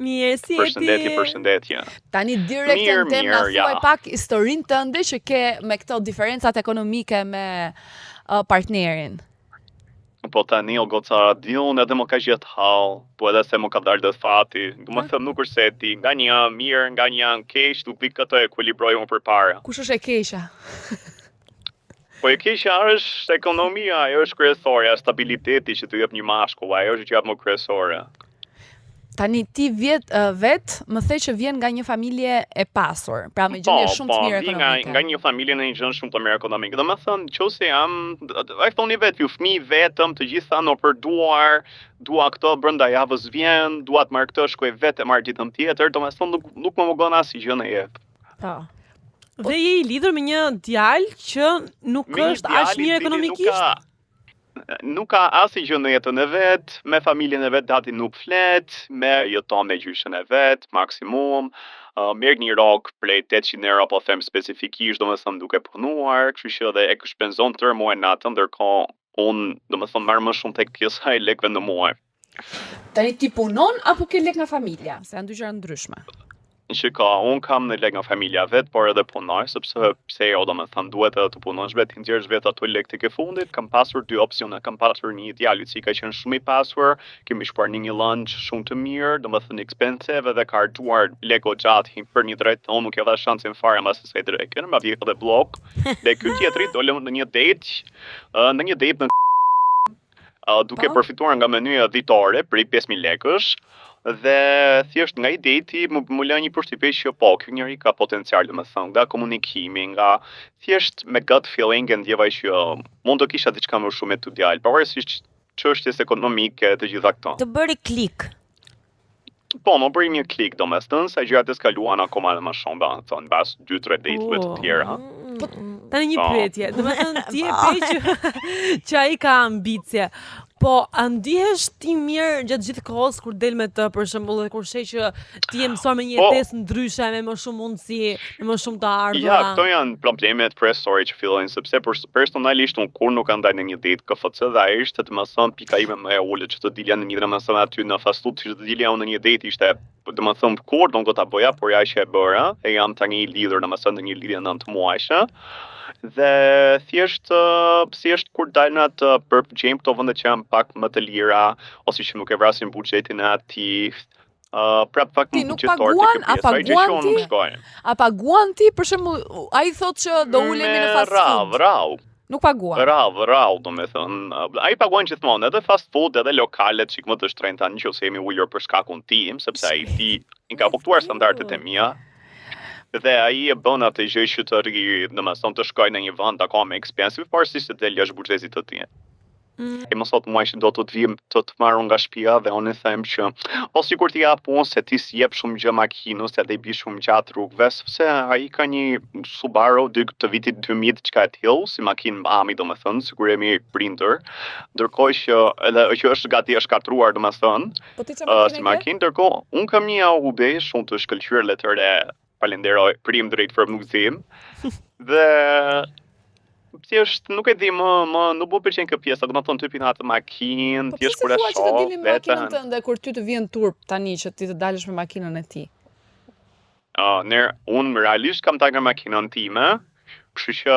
Mirë, si je ti? Përshëndetje, përshëndetje. Tani direkt Mirë, në temë na mirë, ja. thuaj pak historinë tënde që ke me këto diferencat ekonomike me uh, partnerin. Po tani o goca di unë edhe më ka gjetë hall, po edhe se më ka dalë dhe fati. Do më thëmë nuk është se e di, nga një anë mirë, nga një anë keq, nuk di këtë ekuilibroj më përpara. Kush është e keqja? Po e keqja është ekonomia, ajo është kryesorja, stabiliteti që të jep një mashkull, ajo është gjëja më kryesore. Tani ti vjet uh, vet më the që vjen nga një familje e pasur, pra me gjendje shumë të mirë vi nga, ekonomike. nga një familje në një gjendje shumë të mirë ekonomike. Do me thënë, nëse jam, ai thoni vetë, ju fëmijë vetëm, të gjitha në përduar, dua këto brenda javës vjen, dua të marr këtë, shkoj vetë e marr ditën tjetër, do me thënë nuk nuk më mungon asnjë gjë në jetë. Po. Dhe je i lidhur me një djalë që nuk Me një është aq djalë i mirë cili nuk ekonomikisht? ka- Nuk ka asnjë gjë në jetën e vet, me familjen e vet gati nuk flet, me jeton me gjyshën e vet, maksimum, uh, merr një rrogë prej 800 euro po them specifikisht, domethënë duke punuar, kështu që edhe e shpenzon tërë muajin atë, ndërkohë unë domethënë marr më shumë tek pjesa e lekëve në muaj. Tani ti punon apo ke lek nga familja? Se janë dy gjëra ndryshme. Që ka, unë kam në lek nga familja vet, por edhe punoj, sepse pse jo, domethënë duhet edhe të punosh vetë, të nxjerrësh vetë ato lekë tek e fundit. Kam pasur dy opsione, kam pasur një djalë i cili ka qenë shumë i pasur, kemi shkuar në një lunch shumë të mirë, domethënë expensive edhe ka harxuar lekë goxhat për një drejt, unë nuk ja dha shansin fare mbas asaj dreke, ma vjen edhe blok. Dhe ky tjetri dolëm në një date, ë, në një date në ë, duke Po. përfituar nga menyja ditore prej 5000 lekësh dhe thjesht nga i date-i më, më lë një përshtypje që po, ky njeri ka potencial, domethënë, nga komunikimi, nga thjesht me gut feeling e ndjeva që mund të kisha diçka më shumë me të djalë, pavarësisht çështjes ekonomike të gjitha këto. Të bëri klik. Po, më bëri një klik, domethënë, se gjërat eskaluan akoma edhe më shumë, domethënë, mbas 2-3 date-ve të Oh. tjera. Tani një Po. pyetje, do të thënë ti e pe që që ai ka ambicie. Po, a ndihesh ti mirë gjatë gjithë kohës kur del me të, për shembull, dhe kur sheh që ti je mësuar me një Po. jetesë ndryshe, me më shumë mundësi, me më shumë të ardhura? Ja, këto janë problemet kryesore që fillojnë sepse për, personalisht unë kur nuk kam dalë në një date KFC dhe ai ishte të më thënë pika ime më e ulët që të dilja në një dhe më thënë aty në fast food që të dilja unë në një date ishte do më thënë kur nuk do ta bëja, por ja që e bëra, e jam tani i lidhur do më thënë në një lidhje 9 muajshe. Dhe thjesht ë, thjesht kur dal në atë për gjejmë këto vende që janë pak më të lira ose që nuk e vrasin buxhetin e atij, uh, prap pak Ti më nuk buxhetor tek paguan, kjo a pjesa, ai gjë që paguan unë ti? nuk shkoj. A paguan ti për shembull, ai thotë që do ulemi në Me fast Radh, food. radh, Nuk paguan. radh, radh, do me thënë. Ai paguan gjithmonë, edhe fast food, edhe lokalet çik më të shtrenjta nëse jemi ulur për shkakun tim, sepse ai di i ka kuptuar standardet e mia. Dhe ai e bën atë gjë që të rri, domethënë të shkoj në një vend akoma më expensive, pavarësisht se del jashtë buxhetit të tij. Mm. E më thot mua që do të të vim të të marr unë nga shtëpia dhe unë i them që po sikur t'i jap unë se ti si jep shumë gjë makinës, edhe i bi shumë gjatë rrugëve, sepse ai ka një Subaru dy të vitit 2000 diçka e tillë, si makinë mami domethënë, sikur jemi prindër, ndërkohë që edhe që është gati e shkatruar domethënë, Po ti çfarë uh, makinë si ke? makinë, ndërkohë unë kam një Audi shumë të shkëlqyer letër e falenderoj prindrit për mundësim. Dhe. Thjesht nuk e di më më nuk më pëlqen kjo pjesa, domethënë të hypi në atë makinë, Po thjesht pse kur e thua që të shoh dilni me makinën veten. tënde kur ty të vjen turp tani që ti të dalësh me makinën e tij? Uh, ne unë realisht kam dalë me makinën time, kështu që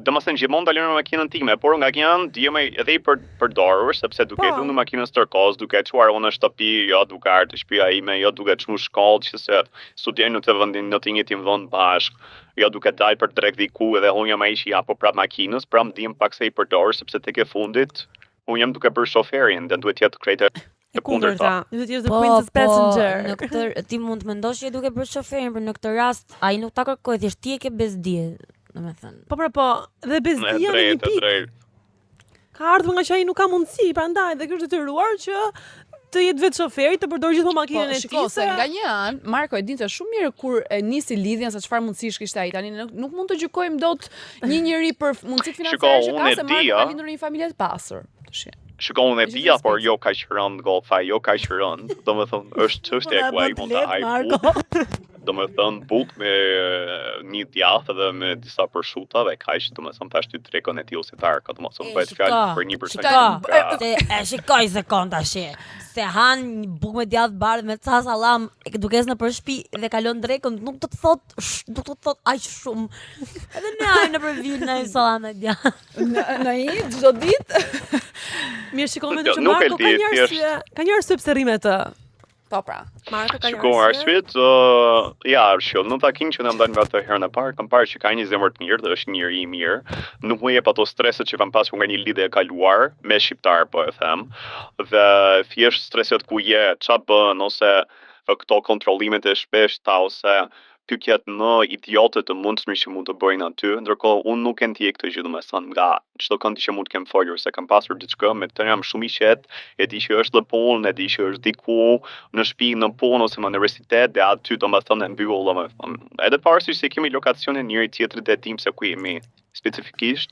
domethënë gjithmonë dalim me makinën time, por nga një anë ndihem edhe i për, përdorur sepse duke Po. e dhënë makinën stërkos, duke e çuar unë në shtëpi, jo duke ardhur te shtëpia ime, jo duke çuar në shkollë, që se studiojnë në të vendin, në të njëjtin vend bashk, jo duke dalë për drek diku edhe unë jam ai që i hapo prap makinës, pra më ndihem pak se i përdorur sepse tek e fundit unë jam duke bërë shoferin dhe duhet jetë krejt e E kundërta. Duhet të jesh the Po, princess po, passenger. në këtë ti mund të mendosh që je duke bërë shoferin, por në këtë rast ai nuk ta kërkoi, thjesht ti e ke bezdje, domethënë. Po pra po, dhe E bezdia në një drejtë, e pikë drejtë. ka ardhur nga që ai nuk ka mundësi, prandaj dhe ky është detyruar që të jetë vetë shoferi, të përdorë gjithmonë Po, makinën e shiko, tij. se nga një anë, Marko e dinte shumë mirë kur e nisi lidhjen se çfarë mundësish kishte ai. Tani nuk, nuk mund të gjykojmë dot një njeri për mundësitë financiare që unë ka e se di, Marko ka a. lindur në një familje të pasur. Tash. Shiko, unë e Gjithë dija, por respekt. jo kaq rënd goca, jo kaq rënd. Do me thënë, është çështje Po, ku ai mund të haj buk. Do me thënë, buk me e, një djathë edhe me disa përshuta dhe kaq, do me thënë, tash ty drekën e tij ose darka, do me thënë, E, bëhet shiko, fjalë për një person shiko, që ka Se e shikoj sekond tash. Se han një bukë me djathë bardhë me ca sallam e duke ecë nëpër shtëpi dhe kalon drekën, nuk do të thot sh, nuk do të thot aq shumë. Edhe ne hajmë nëpër vilë në sallam me djathë. Në në një çdo ditë. Mirë, shiko, mendoj Jo, që nuk e Marko di, ka një thjesht- arsye, ka një arsye pse rri me të. Po pra. Marko ka një Shiko, arsye. arsyet, uh, ja, shiko, në takim që na ndajnë nga atë herën e parë, kam parë që ka një zemër të mirë dhe është një njeri i mirë. Nuk më jep ato streset që kam pasur nga një lidhje e kaluar me shqiptar, po e them. Dhe thjesht streset ku je, ça bën ose këto kontrollimet e shpeshta ose pyetjet më idiote të mundshme që mund të bëjnë aty, ndërkohë unë nuk e ndjej këtë gjë domethënë nga çdo kënd që mund të kem folur, se kam pasur diçka me të jam shumë i qetë, e di që është në punë, e di që është diku në shtëpi, në punë ose në universitet dhe aty domethënë e mbyll domethënë. Edhe pavarësisht se kemi lokacionin njëri tjetrit dhe dim se ku jemi specifikisht,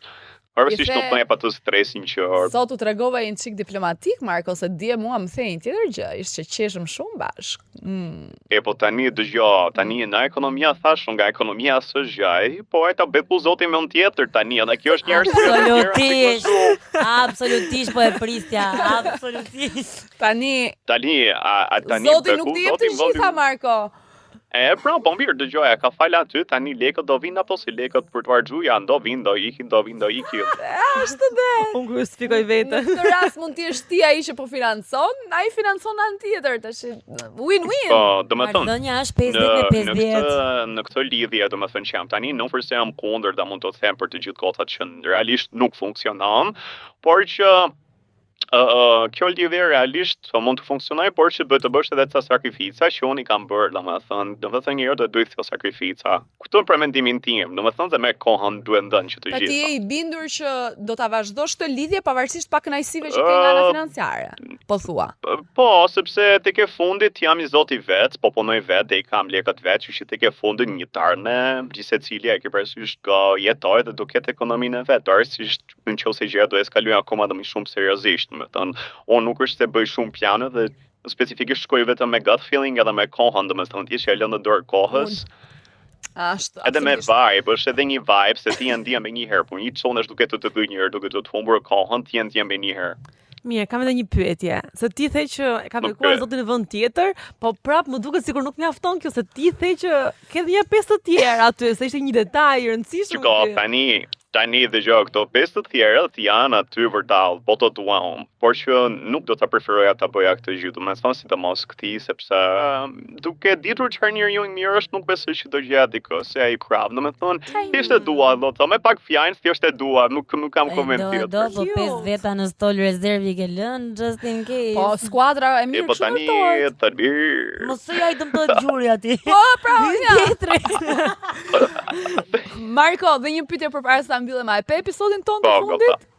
pavarësisht the- nuk më jep atë stresin që Sot u tregova një çik diplomatik, Marko, se dje mua më the një tjetër gjë, ishte që qeshëm shumë bashk. Mm. E po tani dëgjoj, tani në ekonomia thash, nga ekonomia s'është gjaj, po e ta beku zoti me un tjetër tani, edhe kjo është një arsye. për tjera, Absolutisht. si Absolutisht po e prisja, absolutisht. Tani Tani, a, a tani Zoti beku nuk të jep zoti të më vëndi- gjitha, Marko. E pra, po mirë, dëgjoja, ka fal aty, tani lekët do vinë apo si lekët për të harxhu janë, do vinë, do ikin, do vinë, do ikin. Ashtu dhe. Unë krucifikoj Në veten. këtë rast mund të jesh ti ai që po financon, ai financon anë tjetër, tash win-win. Po, do me thënë, Marrëdhënia është 50 në, me në 50. këtë në këtë lidhje, do me thënë që jam tani, nuk përse jam kundër, dhe mund të them për të gjithë gocat që realisht nuk funksionon, por që ë kjo lidhje realisht po mund të funksionojë, por që bëhet të bësh edhe ca sakrifica që unë i kam bërë, domethënë, domethënë njeriu do të bëjë këto sakrifica. Këtu për mendimin tim, domethënë se me kohën duhet dhënë që të Pa ti je gjitha. i bindur që do ta vazhdosh këtë lidhje pavarësisht pakënaqësive që ke nga ana Ë, financiare. Po thua. Po, sepse tek e fundit jam i zoti vet, po punoj vet dhe i kam lekët vet, kështu që tek e fundit një tarne, gjithsecili e ke parasysh do jetoj dhe do ketë ekonominë e vet, pavarësisht nëse gjëja do eskalojë akoma dhe më shumë seriozisht, domethënë, unë nuk është se bëj shumë plane dhe specifikisht shkoj vetëm me gut feeling edhe me kohën, domethënë, ti që e lënë në dorë kohës, Ashtu, edhe me absolutisht. vibe, është edhe një vibe se ti e ndjen me një herë, po një çon është duke të të gënjur, duke të të humbur kohën, ti e ndjen me një herë. Mirë, kam edhe një pyetje. Se ti the që e ka bekuar Okej. Zotin në vend tjetër, po prap më duket sikur nuk mjafton kjo se ti the që ke edhe një pesë të tjerë aty, se ishte një detaj i rëndësishëm. Shiko, ky. tani, tani dëgjoj, këto pesë të tjerët janë aty vërdall, po të dua unë, por që nuk do ta preferoja ta bëja këtë gjë, domethënë sidomos këtij, sepse um, duke ditur çfarë njeriu i mirë është, nuk besoj që do gjeja dikë, se ai krap, domethënë, thjesht e dua, do të thonë, me pak fjalë, thjesht e dua, nuk nuk kam E, koment Do, tjetër. do, po Cute. pesë veta në stol rezervi i ke lënë, just in case. Po skuadra e E mirë po kështu tani, ndërtohet. tani. Mos se ai dëmtohet gjuri aty. Po, pra, ja. Tjetri. Marko, dhe një pyetje përpara se ta mbyllim, a e pe episodin ton të Po, fundit? goca.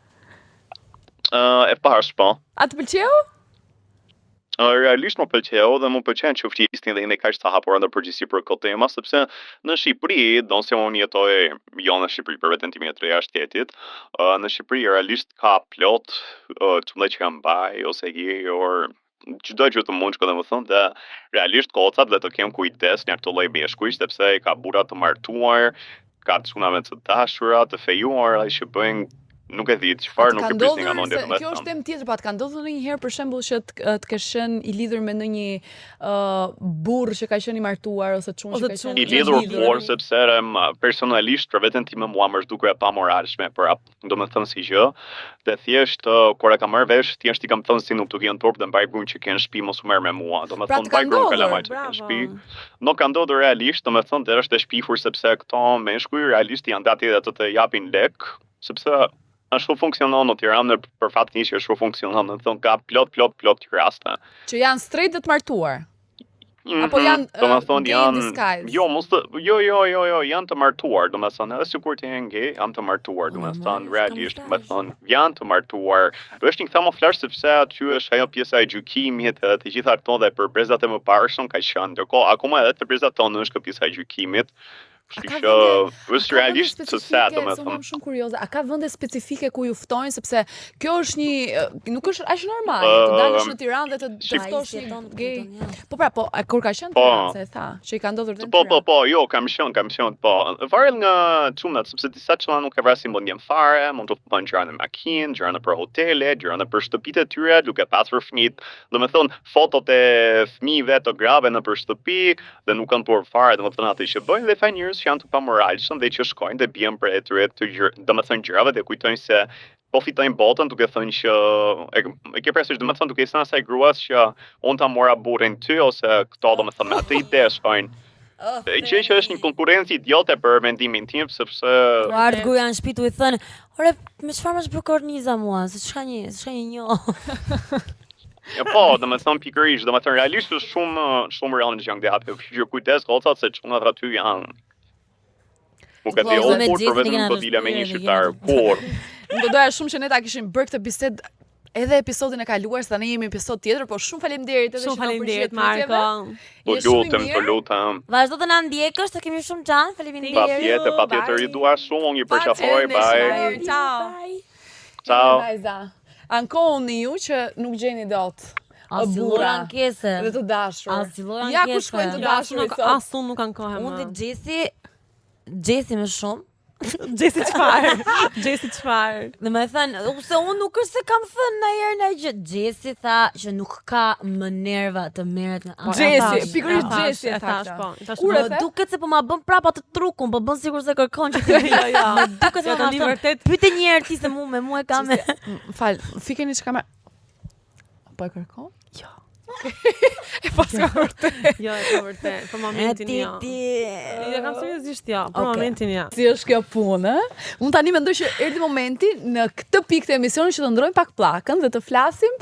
Ë, e pash, po. A të pëlqeu? Uh, realisht më pëlqeu dhe më pëlqen që flisni dhe jeni kaq të hapur në përgjithësi për këtë tema, sepse në Shqipëri, donse unë jetoj jo në Shqipëri për veten time jetoj jashtë shtetit, uh, në Shqipëri realisht ka plot uh, çuna që janë bi ose gay or çdo gjë të mundshme, domethënë, dhe realisht gocat dhe të kem kujdes nga këto lloj meshkujsh, sepse ka burra të martuar, ka çuna me të dashura, të fejuara që bëjnë nuk e di çfarë nuk Ka e prisni nga ndodhur mendja se kjo është domethënë. temë tjetër, pa të ka ndodhur ndonjëherë për shembull që të, të kesh qenë i lidhur me ndonjë ë burr që ka qenë i martuar ose çun Ose që ka çun qenë I lidhur lidhur. por sepse rem, personalisht për veten time mua më është dukur e pamoralshme, për ap, do me thënë si gjë, dhe thjesht ë, kur e kam marrë vesh, thjesht i kam thënë si nuk të vjen turp dhe mbaj gruan që ke në shtëpi mos u merr me mua. Do me Pra thënë të ka mbaj gruan ndodhur, kalamaj që ke në Bravo. shtëpi. Nuk ka ndodhur realisht, do me thënë dhe është e shpifur sepse këto meshkuj realisht janë gati edhe të të japin lek, sepse ashtu funksionon në Tiranë dhe për fat keq ashtu funksionon, do të thonë ka plot plot plot raste. që janë straight dhe të martuar. Apo Mhm, janë, do me ë, thonë gay in janë disguise. jo mos të jo jo jo jo janë të martuar, do me thënë edhe sikur të jenë gay, janë të martuar, do me Unë thënë marrë, realisht, do me kamuflazh. thënë janë të martuar. Do është një kamuflazh sepse aty është ajo pjesa e gjykimit edhe të gjitha këto dhe për brezat e mëparshëm ka qenë, ndërkohë akoma edhe të brezat tonë është kjo pjesa e gjykimit. A Kështu ka që vende- është A ka vende realisht të sad, do specifike, me se unë thënë. jam shumë kurioze, a ka vende specifike ku ju ftojnë sepse kjo është një ë, nuk është aq normale të dalësh në Tiranë dhe të të Shif- ftosh Ai një jeton në gay. Tiranë, ja. Po pra, po a kur ka qenë në Po. Tiranë, se e tha, që i ka ndodhur dhe në Po, po, Tiranë. po, jo, kam qenë, kam qenë, po. Varet nga çunat, sepse disa çuna nuk e vrasin mendjen fare, mund të bëjnë gjëra në makinë, gjëra nëpër hotele, gjëra nëpër shtëpitë e tyre, duke pasur fëmijët, do me thënë, fotot e fëmijëve të grave nëpër shtëpi dhe nuk kanë por fare, do me thënë atë që bëjnë dhe ka njerëz që janë të pamoralshëm dhe që shkojnë dhe bien për atyre të gjër, do me thënë gjërave dhe kujtojnë se po fitojnë botën duke thënë që e, e ke parasysh do me thënë duke i thënë asaj gruas që unë ta mora burrin ty ose këto do me thënë me atë ide shkojnë. E gjë që është një konkurrencë idiote për mendimin tim sepse Po ardh gruaja në shtëpi tu i thënë, "Ore, me çfarë më është bërë korniza mua? Se ç'ka një, se ç'ka një njoh." Ja, po, do me thënë pikërisht, do me thënë realisht është shumë shumë real në gjë dhe apo kështu që kujdes gocat se çunat aty janë. Nuk e di, Po, unë me kur për Xhesin e vetëm kena nuk do dilja me një rrëfyer dhe shqiptar, kena- kur. Unë do doja shumë që ne ta kishim bërë këtë bisedë edhe episodin e kaluar, se tani jemi në episod tjetër, po shumë faleminderit edhe Shumë që na faleminderit përgjigjet pyetjeve. Marko. Po Je shumë i lutem, të mirë. lutem. Vazhdo të na ndjekësh, të kemi shumë xhan. Faleminderit. Patjetër, patjetër Bye. ju dua shumë, unë ju përqafoj, Patjetër, bye. bye. Ciao. Bye. Ciao. Vajza. Ankohuni ju që nuk gjeni dot. As burra lloj ankese. Dhe të dashur. As lloj Ja ku ankese. shkojnë të Jo, as unë dashurit nuk sot. as unë nuk ankohem. Unë dhe Xhesi, Xhesi më shumë. Xhesi çfarë? Xhesi çfarë? Dhe me thënë, se unë nuk është se kam thënë ndonjëherë ndonjë gjë. Xhesi tha që nuk ka më nerva të merret nga Po, e Xhesi, thash, pikërisht e thash, Xhesi e e tha thash, këtë. po. i thash, Kur e Më the? duket se po ma bën prapa të trukun, po bën sikur se kërkon që ti. Jo, jo. Më duket se Jo, po ma tani thon. vërtet Pyete një herë ti se mu me mua e ka me. M- Fal, fikeni çka më Po e kërkon? Jo. E pas ka vërtet. Jo, e ka vërtet. Për E momentin ti jo. ti. Jo, kam seriozisht jo. Për Okej. momentin jo. Si është kjo punë, ë? Unë tani mendoj që erdhi momenti në këtë pikë të emisionit që të ndrojmë pak pllakën dhe të flasim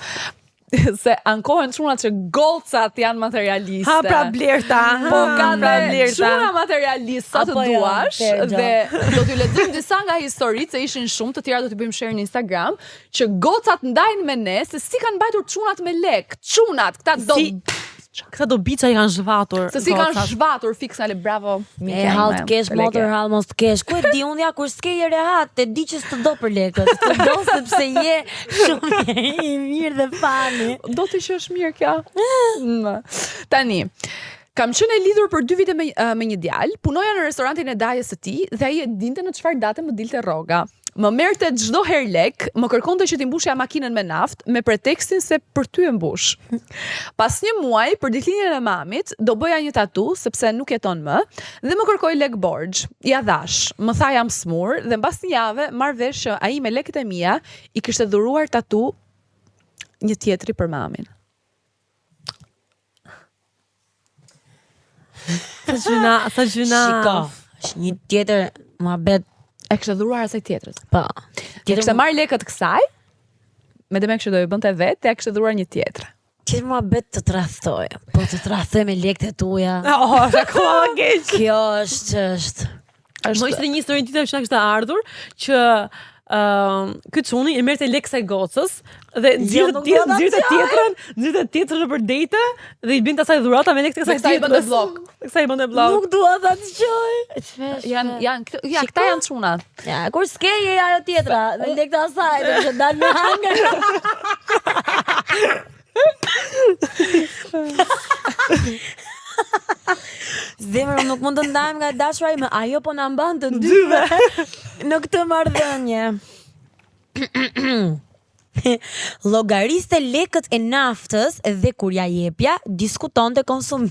se ankohen çunat që gocat janë materialiste. Ha pra Blerta. Po ka pra dhe Blerta. çuna materialist sa të Apo jo, duash Tergjo. dhe do t'ju lexojmë disa nga historitë se ishin shumë të tjera do t'i bëjmë share në Instagram që gocat ndajnë me ne se si kanë mbajtur çunat me lek. Çunat, këta do Si Këta do biça i kanë zhvatur. se si kanë gocat. zhvatur fiks ale bravo. E mikja hall ime, të kesh kolege. motor, hall mos të kesh. Ku e di unë ja kur s'ke je rehat, e di që s'të do për lekët. S'të do sepse je shumë i mirë dhe fani. Do të që është mirë kjo. Mm. Tani, kam qenë e lidhur për dy vite me, eh, me një djalë, punoja në restorantin e dajës së tij dhe ai e dinte në çfarë date më dilte rroga. Më merrte çdo herë lek, më kërkonte që t'i mbushja makinën me naftë me pretekstin se për ty e mbush. Pas një muaji për ditëlindjen e mamit, do bëja një tatu sepse nuk jeton më dhe më kërkoi lek borxh. Ja dhash, më tha jam smur dhe mbas një jave marr vesh që ai me lekët e mia i kishte dhuruar tatu një tjetri për mamin. Sa gjyna, sa gjyna. Shiko, është një tjetër muhabet, E kishte dhuruar asaj tjetrës. po. Tjetër kishte marrë lekët kësaj, me demek që do i bënte vetë, ja kishte dhuruar një tjetër. Tjetër muhabet të tradhtoj. Po të tradhtoj me lekët e tuaja. Oh, është akoma më keq. Kjo është që është. Është ishte një histori tjetër që na kishte ardhur që ëm ky çuni i merrte lekë saj gocës dhe Jo, nxirrte nuk tjetër, do ta nxirrte tjetrën, nxirrte tjetrën nëpër date dhe i binte asaj dhurata me lekët e Dhe kësaj kësaj i bënte tjetrës. bllok. Dhe Kësaj i bënte bllok. Nuk dua ta dëgjoj. Janë janë këto, ja këta janë çuna. Ja, kur s'ke je ajo tjetra, me lekët e asaj, do të dal me hangër. Zemër, unë nuk mund të ndahem nga e dashura ime, ajo po na mban të dyve në këtë marrëdhënie. Llogariste lekët e naftës dhe kur ja jepja, diskutonte konsum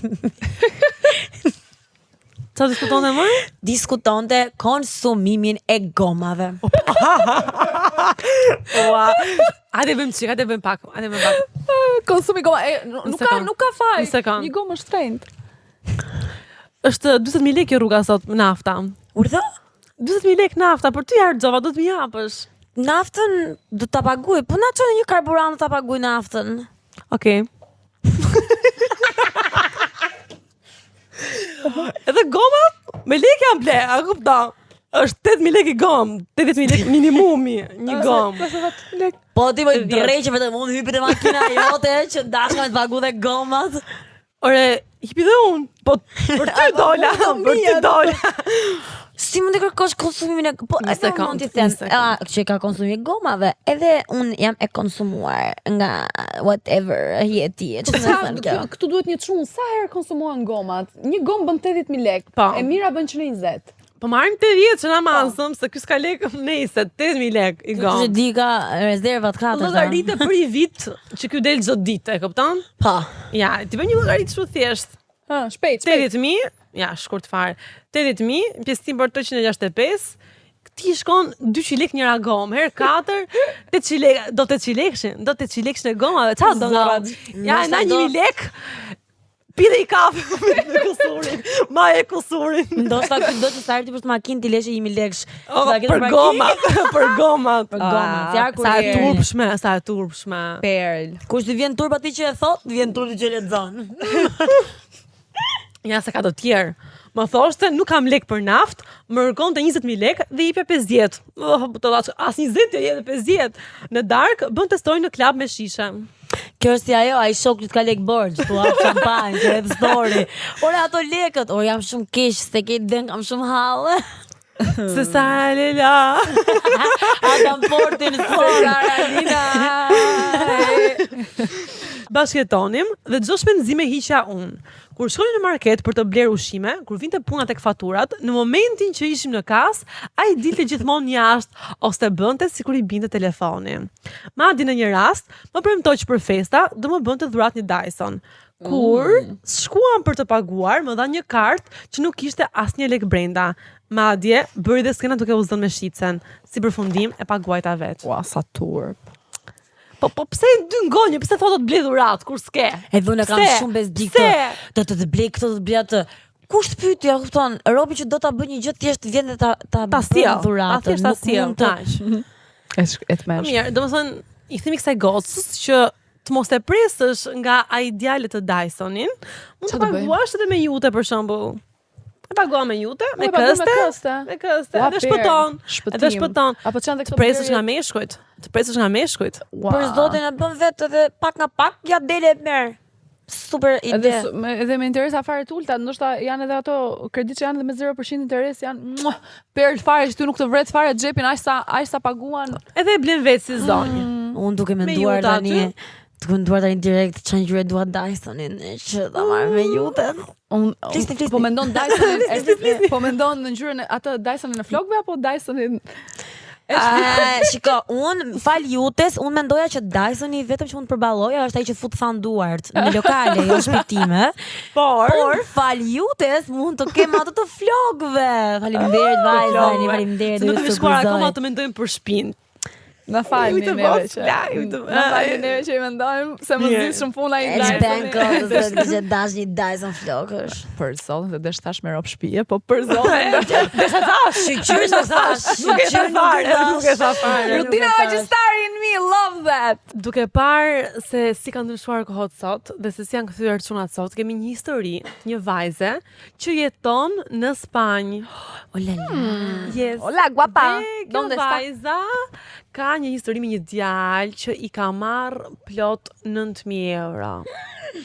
Ça diskutonte më? Diskutonte konsumimin e gomave. Ua. Hajde bëjmë çik, hajde bëjmë pak, hajde bëjmë pak. Konsumi goma, e, nuk ka nuk ka faj. Një gomë është shtrenjtë. Është 40000 lekë rruga sot nafta. Urdhë? 40000 lekë nafta, për ty harxhova, do të më japësh. Naftën do ta paguaj, po na çon një karburant ta paguaj naftën. Okej. Okay. Edhe gomat me lekë janë ble, a kupton? Është 8000 lekë gom, 80000 lekë minimumi një gom. Po ti më dreqë vetëm unë hypi te makina jote që dashka me të pagu dhe gomat. Ore, hipi dhe unë, po për ty dola, për ty dola. Si mund të kërkosh konsumimin e po edhe unë mund të them, a që ka konsumimin e gomave, edhe unë jam e konsumuar nga whatever je ti, ç'do të thënë kjo. Këtu duhet një çun, sa herë konsumohen gomat? Një gomë bën 80000 lekë, po. e mira bën 120. Po marrim 80 që na po. masëm, se ky s'ka lekë nejse, 8000 lekë i gomë. Ti di ka rezervat katër. Llogaritë për një vit që ky del çdo ditë, e kupton? Po. Ja, ti bën një llogarit shumë thjesht. Ha, shpejt, shpejt. 80000, ja, shkurt fare. 80000, pjesëtim për 365, ti shkon 200 lekë njëra gomë, herë 4, 800 lekë, do 800 lekëshin, do 800 lekëshin e gomave, ça do nga? Ja, na 1000 lekë, pi dhe i kafe me kusurin, ma e kusurin. Ndoshta ky do që sa herë ti për makinë ti leshe 1000 lekësh. Oh, për gomat, për gomat. Për gomat. Ah, sa e turpshme, sa e turpshme. Perl. Kush të vjen turp atij që e thot, vjen turp që lexon. Ja se ka të tjerë. Më thoshte, nuk kam lek për naft, më kërkonte 20.000 lek dhe i jepja 50. Oh, të dhash, as 20 e jepja 50. Në darkë, bënte story në klab me shishe. Kjo është si ajo, ai shok që të ka lek borxh, tu hap shampanjë, që hedh story. Ore ato lekët, ore jam shumë keq, se ke den kam shumë halle. Se sa lela. Adam Portin Se Karolina. Bashkëjetonim dhe çdo shpenzim e hiqja unë. Kur shkonim në market për të blerë ushqime, kur vinte puna tek faturat, në momentin që ishim në kas, ai dilte gjithmonë jashtë ose bënte sikur i binte telefoni. Madje në një rast, më premtoi që për festa do më bënte dhuratë një Dyson. Kur mm. shkuam për të paguar, më dha një kartë që nuk kishte asnjë lek brenda. Madje, bëri dhe skena duke u zënë me shitësen. Si përfundim, e paguajta vetë. Ua, sa turp. Po, po pse dy ngonjë, pse thotë të blej dhuratë, kur s'ke? Edhe unë kam shumë bezdi këtë. Do të të blej këtë, do të blej atë. Kush të pyeti, a kupton? Robi që do ta bëj një gjë thjesht vjen dhe ta ta, ta sjell dhuratën. Ta thjesht ta sjell, kaq. E e të Mirë, domethënë i themi kësaj gocës që të mos e presësh nga ai djali të Dysonin, mund të paguash edhe me jute për shembull. E paguan me jute, me këste, me këste, me këste, edhe shpëton, edhe shpëton. Apo çan të presësh nga meshkujt, të presësh nga meshkujt. Për zotin e bën vetë edhe pak nga pak, ja del e merr. Super ide. Edhe me, edhe me interesa fare të ulta, ndoshta janë edhe ato kreditë që janë edhe me 0% interes, janë muah, perl fare që ty nuk të vret fare xhepin aq sa aq sa paguan. Edhe e blen vetë si zonjë. Mm. Unë duke menduar tani, duke menduar tani direkt çfarë ngjyre dua Dysonin, që ta marr me juten. Unë flisni, flisni. Po mendon Dysonin, po mendon në ngjyrën e atë Dysonin e flokëve apo Dysonin Uh, shiko, unë fal jutes, unë mendoja që Dysoni vetëm që mund të përballoja është ai që fut than duart në lokale, jo në shtëpi time. Por, por fal jutes mund të kem atë të flokëve. Faleminderit vajza, një faleminderit. Se nuk kemi shkuar akoma të mendojmë për shtëpinë. Na falni neve që. Na falni neve që i mendojmë se më zi shumë puna i Dyson. Benko, do të kishte dash një Dyson flokësh. Për zotin dhe desh thash me rob shtëpie, po për zotin. Desh thash, shyqyr që thash, nuk e tha fare, nuk e tha fare. Rutina magjistari in me, love that. Duke parë se si kanë ndryshuar kohët sot dhe se si janë kthyer çunat sot, kemi një histori të një vajze që jeton në Spanjë. Oh la la. Hmm. Yes. Hola guapa. Dhe kjo vajza ka një histori me një djalë që i ka marr plot 9000 euro.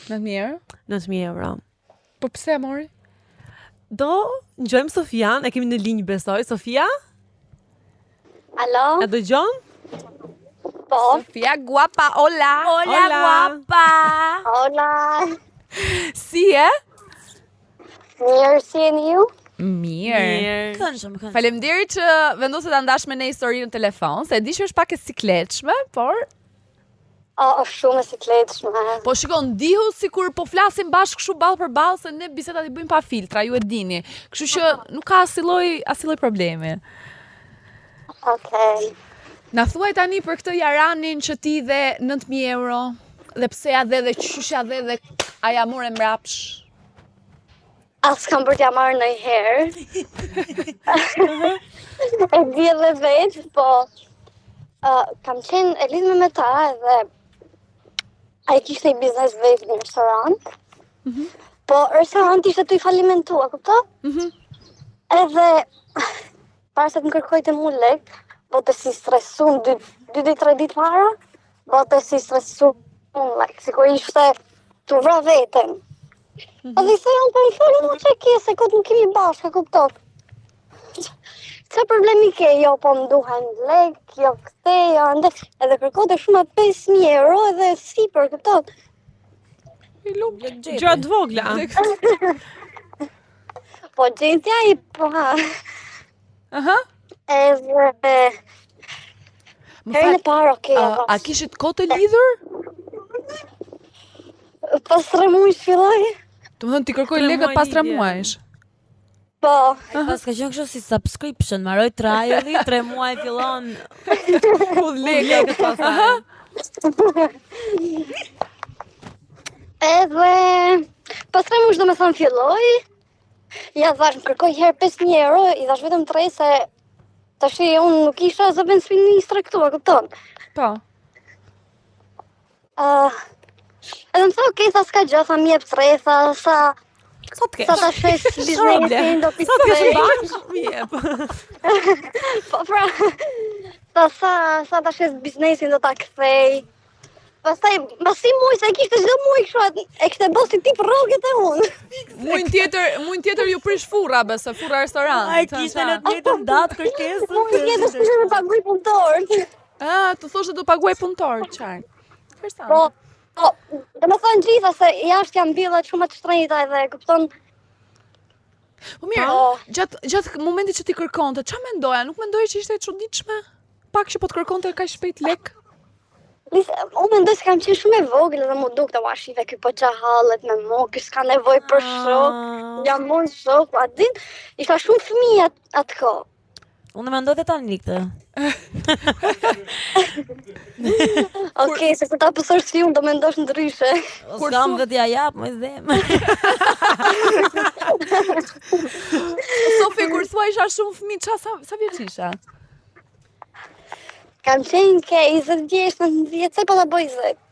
9000 euro? 9000 euro. Po pse e mori? Do ngjojmë Sofian, e kemi në linjë besoj. Sofia? Alo? E dëgjon? Po. Sofia guapa, hola. Hola, hola. guapa. Hola. Si je? Mirë, si jeni ju? Mirë. Mirë. Këndshëm, këndshëm. Faleminderit që vendose ta ndash me ne historinë në telefon, se e di që është pak e sikletshme, por O, është shumë e sikletshme. Po shiko, ndihu sikur po flasim bashkë kështu ballë për ballë se ne bisedat i bëjmë pa filtra, ju e dini. Kështu që nuk ka asnjë lloj asnjë lloj problemi. Okej. Na thuaj tani për këtë jaranin që ti dhe 9000 euro dhe pse ja dhe dhe qysh ja dhe dhe a ja more mbrapsh. As kam për t'ja marrë ndonjëherë. e di edhe vetë, po uh, kam qenë e lidhme me ta edhe ai kishte një biznes vetë në restorant. Po restoranti ishte tu i falimentua, kupton? Mhm. Edhe para se të më kërkoj të mu lek, po të si stresun dy, dy ditë, tre ditë para, po të si stresun, like, sikur ishte të vra veten. Edhe i thoj, unë po më folë, mu që ke, se kot nuk kemi bashkë, e kupton. Qa problemi ke, jo, po më duhen lek, jo këte, jo ande, edhe kërkote shumë 5.000 euro edhe sipër, kupton. I lum. Gjëra të vogla. Po gjentja i, po ha. Aha. Edhe, Më herën fal, e parë, okej, a, okay, a kishit kohë të lidhur? Pas tre muajsh filloi? Do të thënë ti kërkoj Tre lekët muaj pas 3 lidhje. muajsh. Po, Pas ka qenë kështu si subscription, mbaroi triali, 3 muaj fillon. Hudh lekët. Lekët pastaj. edhe pas tre muajsh do me thënë filloi. Ja dhash, më kërkoi herë 5000 euro, i dhash vetëm 3 se tash unë nuk isha zëvendësministre këtu, e kupton? Po. Uh, edhe më tha, okej, tha s'ka gjë, tha më jep 3, tha sa Sa të sa kesh. ta shes biznesin, do t'i Sa të kesh në kthej. bank, mi jep. Po pra, tha sa sa ta shes biznesin do ta kthej. Pastaj, mbasi muaj se e kishte çdo muaj kështu, atë- e kishte bërë si tip rroget e unë. Mujin tjetër, mujin tjetër ju prish furra, besa, furra restorant. Ai kishte në të njëjtën datë kërkesën. Muaj tjetër s'kishte me paguaj punëtor. Ah, të thoshte do paguaj punëtor, qartë. Interesant. Po, po, do me thënë gjitha se jashtë janë billat shumë më të shtrenjta edhe kupton, Po mirë, Po. gjatë gjatë momentit që ti kërkonte, ç'a mendoja? Nuk mendoje që ishte e çuditshme? Pak që po të kërkonte kaq shpejt lek? Lisa, unë mendoj se kam qenë shumë e vogël edhe mu dukte, ua shife ky po qa hallet me mua, ky s'ka nevojë për shok, jam unë shok, a din, isha shumë fëmijë atë at kohë. Unë mendoj dhe tani këtë. Okej, se kur ta pësosh si unë do mendosh ndryshe. Kur s'kam thu- dhe t'ja jap, më them. Sofi, kur thua isha shumë fëmijë, ça sa sa vjeç isha? Kam qenë ke 20 vjeç, 19 vjeç, se po ta bëj 20.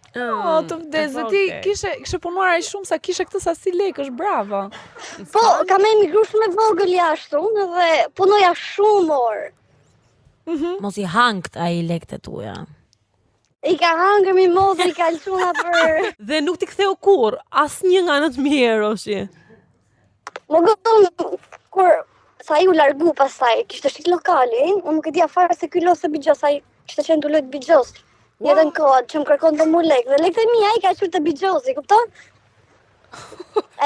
Po, të vdes, dhe ti kishe kishe punuar aq shumë sa kishe këtë sasi lekësh, bravo. Po, kam emigru shumë e vogël jashtë unë dhe punoja shumë orë. Mos i hankt ai lekët e tuaja. I ka hangër mi mozë, i ka lëshuna për... Dhe nuk ti ktheu kurr, asnjë nga 9000 euro shi. Më gëton, kur sa ai u largu pastaj, kishte shit lokalin, unë nuk e dija fare se ky lose bixhoz, ai kishte qenë tu lojt bixhoz. Jetën kohë që më kërkon të mu lek, dhe lekët e mia ai ka qyrë të bixhozi, kupton?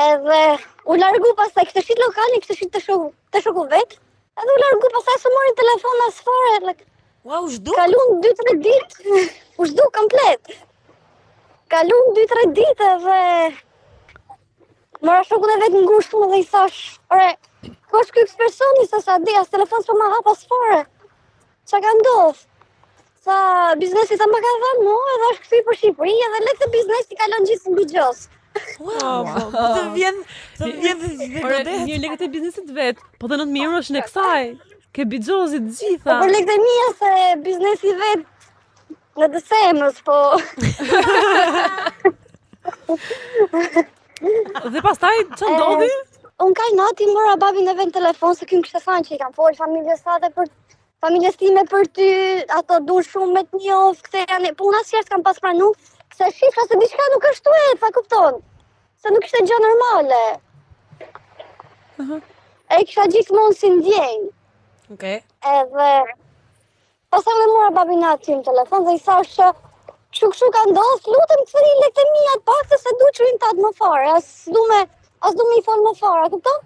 Edhe u largu pastaj, kishte shit lokalin, kishte shit të shoku, të shoku vet. Edhe u largu pastaj s'u mori telefon as fare, like, Ua, u zhduk. Kalun 2-3 ditë, u zhduk komplet. Kalun 2-3 ditë edhe mora shokun e vet ngushtë unë dhe i thash, ore, ku është ky personi se sa di, as telefon s'po ma hap as fare. Çka ka ndodh? Sa biznesi sa më ka dhënë mua edhe është kthy për Shqipëri edhe lekët e biznesit i ka lënë gjithë në bixhoz. Ua, po po të vjen, të vjen dhe dhe Ore, godet. mirë lekët e biznesit vet, po dhe 9000 euro është në kësaj. Ke bixhozit të Po gjitha. për lekët e mia se biznesi vet në dësemës, po Dhe pastaj ç'a ndodhi? Unë kaj nati mora babin e vet në telefon se ky më kishte thënë që i kam folë familjes sate për familjes time për ty, ato duan shumë me të njoh, këte janë, po unë asnjëherë s'kam pas pranu, se shifra se diçka nuk është tu e, pa kupton. Se nuk ishte gjë normale. E kisha gjithmonë si ndjenjë. Okej. Edhe pastaj unë e mora babin aty në telefon dhe i thash që kështu kështu ka ndodhur, lutem ktheni lekët e mia të paktën se du që ta më fare, as du me. as du me i folë më fare, kupton?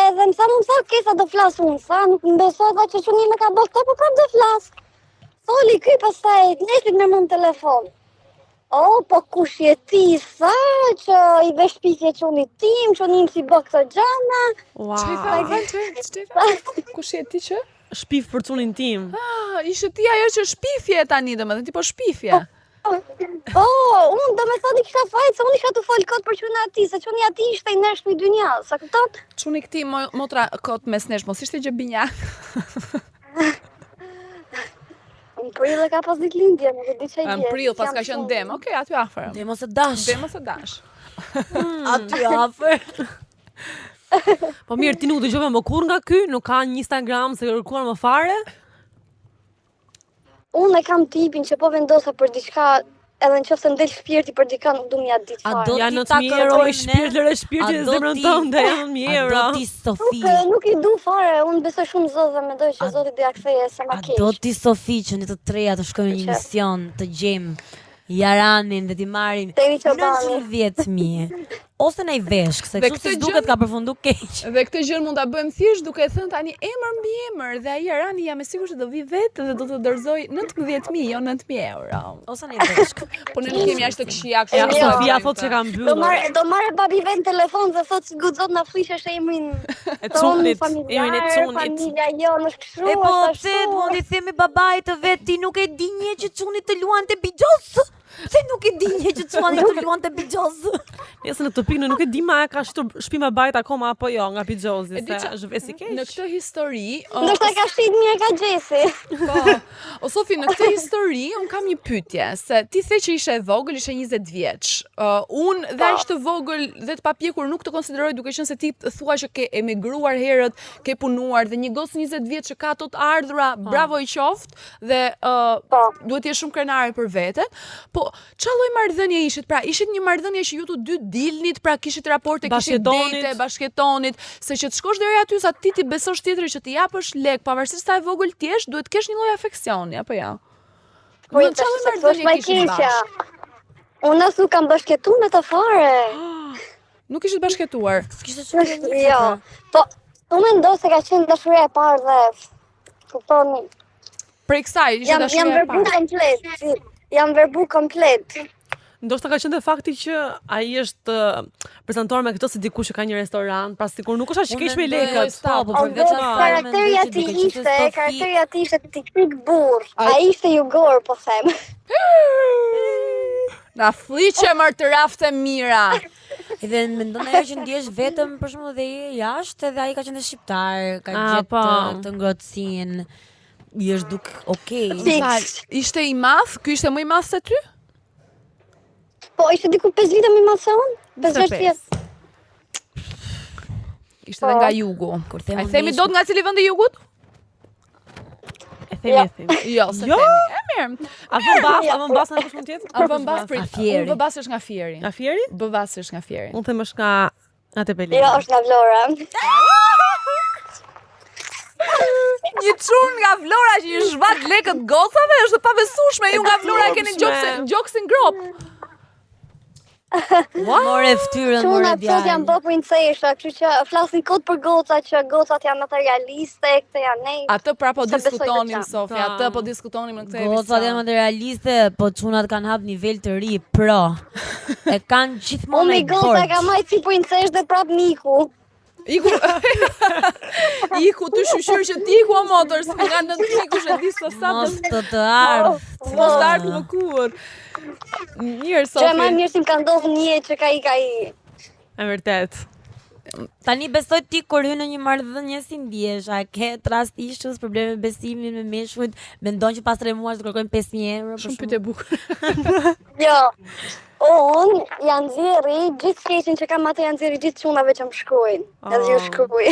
Edhe më tha, më tha, ke sa do flas unë, tha, nuk më besoj tha që çuni më ka bërë këtë, po prap do flas. Foli ky pastaj, të nesërmit më në telefon. O, po kush je ti, tha, që i vesh shpifje çunit tim, çuni im si bë këto gjana. Wow. Ç'i tha, ç'i ç'i tha? Kush je ti që? Shpif për çunin tim. Ah, ishe ti ajo që shpifje tani, domethënë ti po shpifje. Po, unë do me thënë i kisha fajt, se unë isha të folë kot për çunin ati, se çuni ati ishte i ndershmi i dynjas, sa kupton? Çuni këtij mo, motra kot mes nesh, mos ishte gjë binjak. Në prill e ka pas ditëlindje, nuk e di çfarë Në prill pas ka qenë dem, okej, aty afër. Dem ose dash. Dem ose dash. Aty afër. Po mirë, ti nuk dëgjove më kurrë nga ky, nuk ka një Instagram se kërkuar më fare. Unë e kam tipin që po vendosa për diçka, edhe në qoftë se më del shpirti për dikë, nuk du m'ja ditë A fare. do Ja ti në ta të mirë, o kërkojmë ne? shpirt, lëre shpirtin A e do zemrën ti- tënde, janë në A do euro. ti Sofi? Nuk, nuk i du fare, unë besoj shumë në Zot dhe mendoj që A- Zoti do ja ktheje sa ma A keq. do ti Sofi që ne të treja të shkojmë në një Që- mision të gjejmë Jaranin dhe t'i marrim Deri Çobani. 19.000 ose në i veshk, se Dhe kështu këtë si duket gjë- ka përfundu keq. Dhe këtë gjë mund ta bëjmë thjesht duke thënë tani emër mbi emër dhe ai Arani jam e sigurt që do vi vetë dhe do të dorëzoj 19000, jo 9000 euro. Ose në i veshk. Po ne nuk jemi aq të këqija kështu. Ja, që Jo. Sofia thotë që ka Do mbyllur. marrë do marrë babi vet në telefon dhe thotë si guxon na flishesh emrin E tonë çunit, familjar, emrin e çunit. familja jonë është kështu, E po, është pse ashtu. mund i themi babait të vet ti nuk e di një që çuni të luante bixhoz? Pse nuk e di një që çuni të luante bixhoz? Nëse në këtë pikë ne nuk e di ma e ka shitur shtëpi me bajt akoma apo jo nga bixhozi, E di se që- është vesi keq. Në këtë histori, o, Ndoshta ka shit mirë ka Gjesi. Po. O Sofi, në këtë histori un kam një pyetje, se ti the që ishe e vogël, ishe 20 vjeç. Uh, unë dhe aq të vogël dhe të papjekur nuk të konsideroj duke qenë se ti thua që ke emigruar herët, ke punuar dhe një gocë 20 vjeç që ka ato të ardhura, bravo i qoftë dhe uh, Po. duhet të jesh shumë krenare për veten. Po, çfarë lloj marrëdhënie ishit? Pra, ishit një marrëdhënie që ju të dy dilnit, pra kishit raporte, kishit Bashkëjetonit. date, bashkëjetonit, se që të shkosh deri aty sa ti ti besosh tjetrit që ti japësh lek, pavarësisht sa e vogël ti jesh, duhet të kesh një lloj afeksioni, apo jo? Po Në tash çfarë se lloj thosh marrëdhënie ma kishit keqja. bashkë? Unë as nuk kam bashkëtu me të fare. Nuk ishit bashkëtuar. S'kishte çfarë Jo. Po, unë mendoj se ka qenë dashuria e parë dhe kupton, Prej kësaj ishte jam jam dashuria e verbu parë. komplet. Jam verbu komplet. Ndoshta ka qenë dhe fakti që ai është eh, prezantuar me këtë si dikush që ka një restorant, pra sikur nuk është aq keq me lekët. Po, po O, përveç vetë asaj karakteri mendoj që ati duke qenë se ishte, Sofi karakteri ati ishte tipik burr. Ai ishte jugor, po them. Na fliqe mër të rafte mira. Edhe mendon ajo që ndjesh vetëm për shembull dhe je jashtë edhe ai ka qenë dhe shqiptar, ka Ah, gjetë po. të ngrohtësinë. I është duk okay. Si. Fal, ishte i madh? Ky ishte më i madh se ty? Po ishte diku 5 vite më i madh se unë, 5 vjet. Ishte edhe Po. nga jugu. Kur them A unë themi mish- dot nga cili vend i jugut? E themi, e themi. Jo, se Jo. themi. E mirë. A vën bas, a vën bas në kush mund të jetë? A vën bas prit. Nga Fieri. Unë vë bas është nga Fieri. Nga Fieri? Bë bas është nga Fieri. Unë them është nga nga Tepelena. Jo, është nga Vlora. Një çun nga Vlora që i zhvat lekët gocave është e pabesueshme. Ju nga Vlora e keni turpshme. gjoksin, gjoksin grop. More fytyrën, more Çunat sot djalë. janë bë princesha, kështu që flasin kot për goca që gocat janë materialiste, këtë janë ne. Atë pra po Sa besoj diskutonim këtë Sofia, Ta. atë po diskutonim në këtë Gocat janë emision. materialiste, po çunat kanë hap nivel të ri pro. E kanë gjithmonë Unë i ai goca borxh. ka majt si princesh dhe prap miku. Iku Iku ty shyqyr që ti iku o motër, se nga në ti kush e di se sa Mos do të të ardh. mos të ardh më kurr. Mirë Që e më Sofi. mirë si më ka ndodhur një jetë që ka i ka i. E vërtet. Tani besoj ti kur hyn në një marrëdhënie si ndihesh, a ke trust issues, probleme me besimin me meshkujt, mendon që pas 3 muajsh do kërkojnë 5000 euro për Shumë shembull? pyetje e bukur. Jo. Unë janë nxjerrë gjithë keqin që kam atë janë nxjerrë gjithë çunave që më shkruajnë. Edhe ju Oh. shkruaj.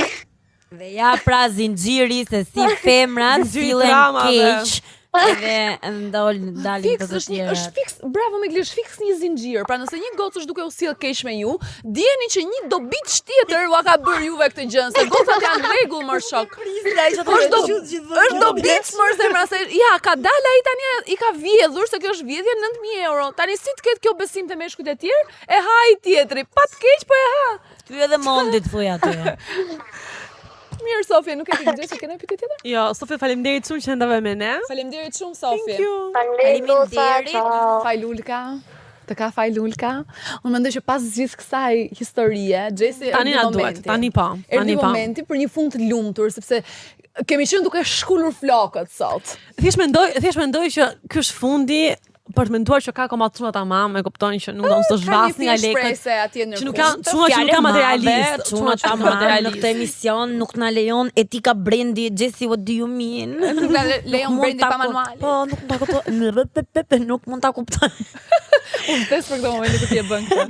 Dhe ja pra zinxhiri se si femrat Zinxhiri sillen dramave. keq. Edhe ndol dalin Fiks të të është një tjerat. është fiks, bravo Megli, është fiks një zinxhir. Pra nëse një gocë është duke u sjell keq me ju, dijeni që një dobiç tjetër ua ka bërë juve këtë gjë, se gocat janë në rregull mor shok. Është do është dobiç mor zemra se ja ka dalë ai tani i ka vjedhur se kjo është vjedhje 9000 euro. Tani si të ketë kjo besim te meshkujt e tjerë? E ha i tjetri, pa të keq po e ha. Ty edhe Mondit thuj aty. Mirë Sofi, nuk e di gjë që keni pyetje tjetër? Jo, Sofi, faleminderit shumë që ndave me ne. Faleminderit shumë Sofi. Thank you. Faleminderit goca, Faleminderit. ciao. Faj Lulka. Të ka faj Lulka. Unë mendoj që pas gjithë kësaj historie, Xhesi Tani erdhi na duhet, momenti. tani po, Erdhi tani po. momenti për një fund të lumtur, sepse kemi qenë duke shkulur flokët sot. Thjesht mendoj, thjesht mendoj që ky është fundi për të menduar që ka akoma çuna tamam, e kupton që nuk do të Ka një zhvasni nga thjesht lekët. shprese atje në Që nuk fund. janë çuna që nuk Fjalë janë madhe, materialist, Çuna çuna që tamam janë në këtë materialist. emision nuk na lejon etika brendi. Jesse, what do you mean? Nuk na le- lejon Nuk mund brendi ta pa kup- manualin. Po, nuk mund ta kuptoj. Nuk mund ta kuptoj. Unë vdes për këtë moment kur ti e bën këtë.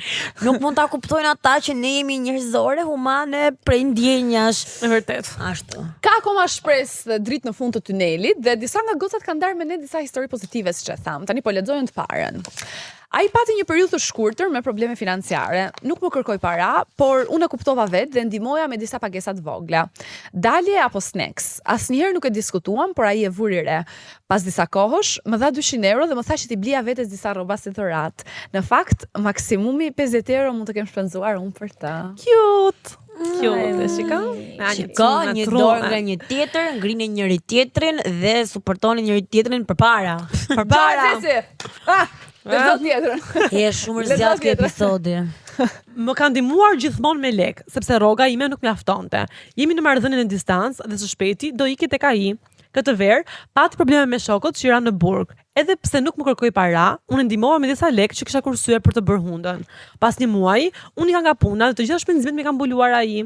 Nuk mund ta kuptojnë ata që ne jemi njerëzore, humane, prej ndjenjash. E vërtet. Ashtu. Ka akoma shpresë dhe dritë në fund të tunelit dhe disa nga gocat kanë ndarë me ne disa histori pozitive, siç e tham. Tani po lexojnë të parën. Ai pati një periudhë të shkurtër me probleme financiare. Nuk më kërkoi para, por unë e kuptova vetë dhe ndihmoja me disa pagesa të vogla. Dalje apo snacks. Asnjëherë nuk e diskutuam, por ai e vuri re. Pas disa kohësh, më dha 200 euro dhe më tha që t'i blija vetes disa rroba si dhuratë. Në fakt, maksimumi 50 euro mund të kem shpenzuar unë për të. Cute. Cute, e shikon? Na, një Shiko, çuna një trune. dorë nga një tjetër, ngrini njëri tjetrin dhe suportoni njëri tjetrin përpara. Përpara. Ciao, Xhesi! Ah, lexo tjetrën. Je shumë Lexo zgjat ky tjetrën. episodi. Më ka ndihmuar gjithmonë me lek, sepse rroga ime nuk mjaftonte. Jemi në marrëdhënie në distancë dhe së shpejti do iki tek ai. Këtë verë pati probleme me shokët që i ranë në burg. Edhe pse nuk më kërkoi para, unë e ndihmova me disa lekë që kisha kursyer për të bërë hundën. Pas një muaji, unë ika nga puna dhe të gjitha shpenzimet më kanë mbuluar ai.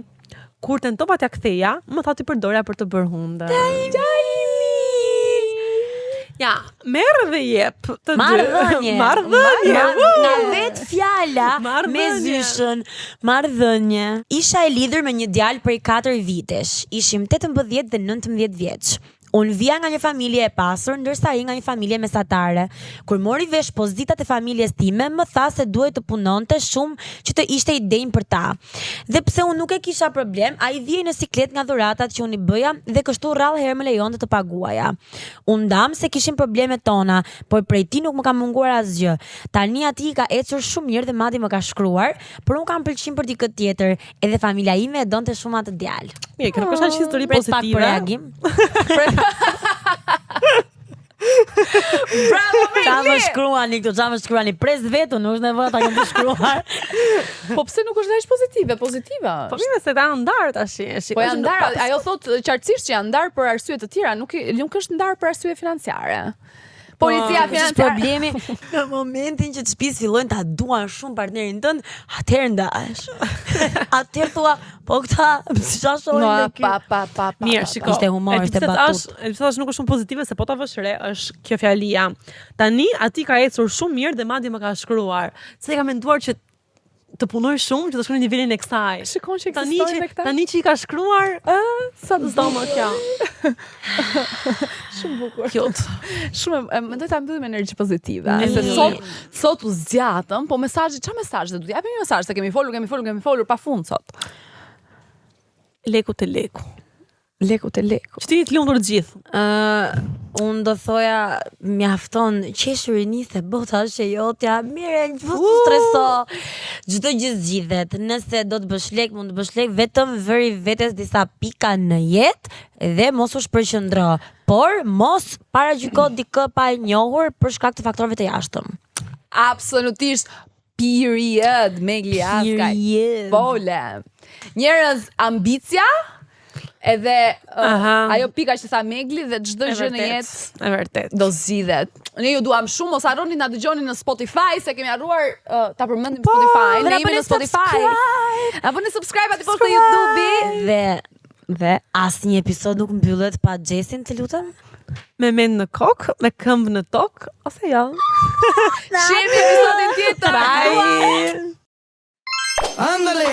Kur tentova t'ja ktheja, më tha ti përdorja për të bërë hundën. Ja, merr dhe jep të dy. Marrëdhënie. Marrëdhënie. Nga, woo! nga vet fjala me Marrëdhënie. zyshën, marrëdhënie. Isha e lidhur me një djalë prej 4 vitesh. Ishim 18 dhe 19 vjeç. Unë vija nga një familje e pasur, ndërsa ai nga një familje mesatare. Kur mori vesh pozitat e familjes time, më tha se duhet të punonte shumë që të ishte i denjë për ta. Dhe pse unë nuk e kisha problem, ai vijej në siklet nga dhuratat që unë i bëja dhe kështu rrallë herë më lejonte të paguaja. U ndam se kishim problemet tona, por prej ti nuk më ka munguar asgjë. Tani ati i ka ecur shumë mirë dhe madje më ka shkruar, por unë kam pëlqim për dikë tjetër, edhe familja ime e donte shumë atë djalë. Mirë, kjo nuk është aq histori Pres pak për pozitive. reagim. Bravo Qa më Megli! shkruani këtu, qa më shkruani? Pres vetu, nuk është nevoja ta kem të shkruar. Po pse nuk është aq pozitive? Pozitive. Po mirë se ta janë ndarë tash. e shikoj Po që janë nuk- ndarë, ajo thotë qartësisht që janë ndarë për arsye të tjera, nuk i- nuk është ndarë për arsye financiare. Policia Është financiare. problemi në momentin që të shtëpisë fillojnë ta duan shumë partnerin tënd, atëherë ndahesh. Atëherë thua, po këta ç'a shohin No, në ky? pa pa pa pa. Mirë, pa, shiko. Ishte humor, E di ishte pse batut. thash- E di pse thash nuk është shumë pozitive se po ta vësh re është kjo fjalia. Tani ati ka ecur shumë mirë dhe madje më ka shkruar se ka menduar që të punoj shumë që të shkoj në nivelin e kësaj. Shikon që Tani ekzistojnë që dhe këta. tani që i ka shkruar, Ë, sa s'do më kjo. Shumë bukur. Cute. Shumë e- e mendoj ta mbyllim me energji pozitive. Mm. Se sot sot u zgjatëm, po mesazhi, ç'a mesazh do të japim një mesazh se kemi folur, kemi folur, kemi folur pafund sot. Leku te leku. Leku te leku. Që ti të lumtur të gjithë. Ë, unë do thoja mjafton qeshurini se bota është e jotja, mirë, mos u streso. Çdo gjë zgjidhet. Nëse do të bësh lek, mund të bësh lek, vetëm vëri vetes disa pika në jetë dhe mos u shpërqendro. Por mos paragjyko dikë pa e njohur për shkak të faktorëve të jashtëm. Absolutisht period Megli Askaj. Period. Pole. Njerëz ambicia edhe uh, Aha. ajo pika që tha Megli dhe çdo E gjë në vërtet, jetë E vërtet. do zgjidhet. Ne ju duam shumë, mos harroni na dëgjoni në Spotify se kemi harruar uh, ta përmendim Spotify. dhe Ne na jemi bëni në Spotify. Na bëni subscribe aty poshtë në YouTube-i. Dhe Dhe asnjë episod nuk mbyllet pa Jessin, të lutem. Me mend në kokë, me këmbë në tokë, ose jo. shihemi episodin tjetër. Bye. Ándale.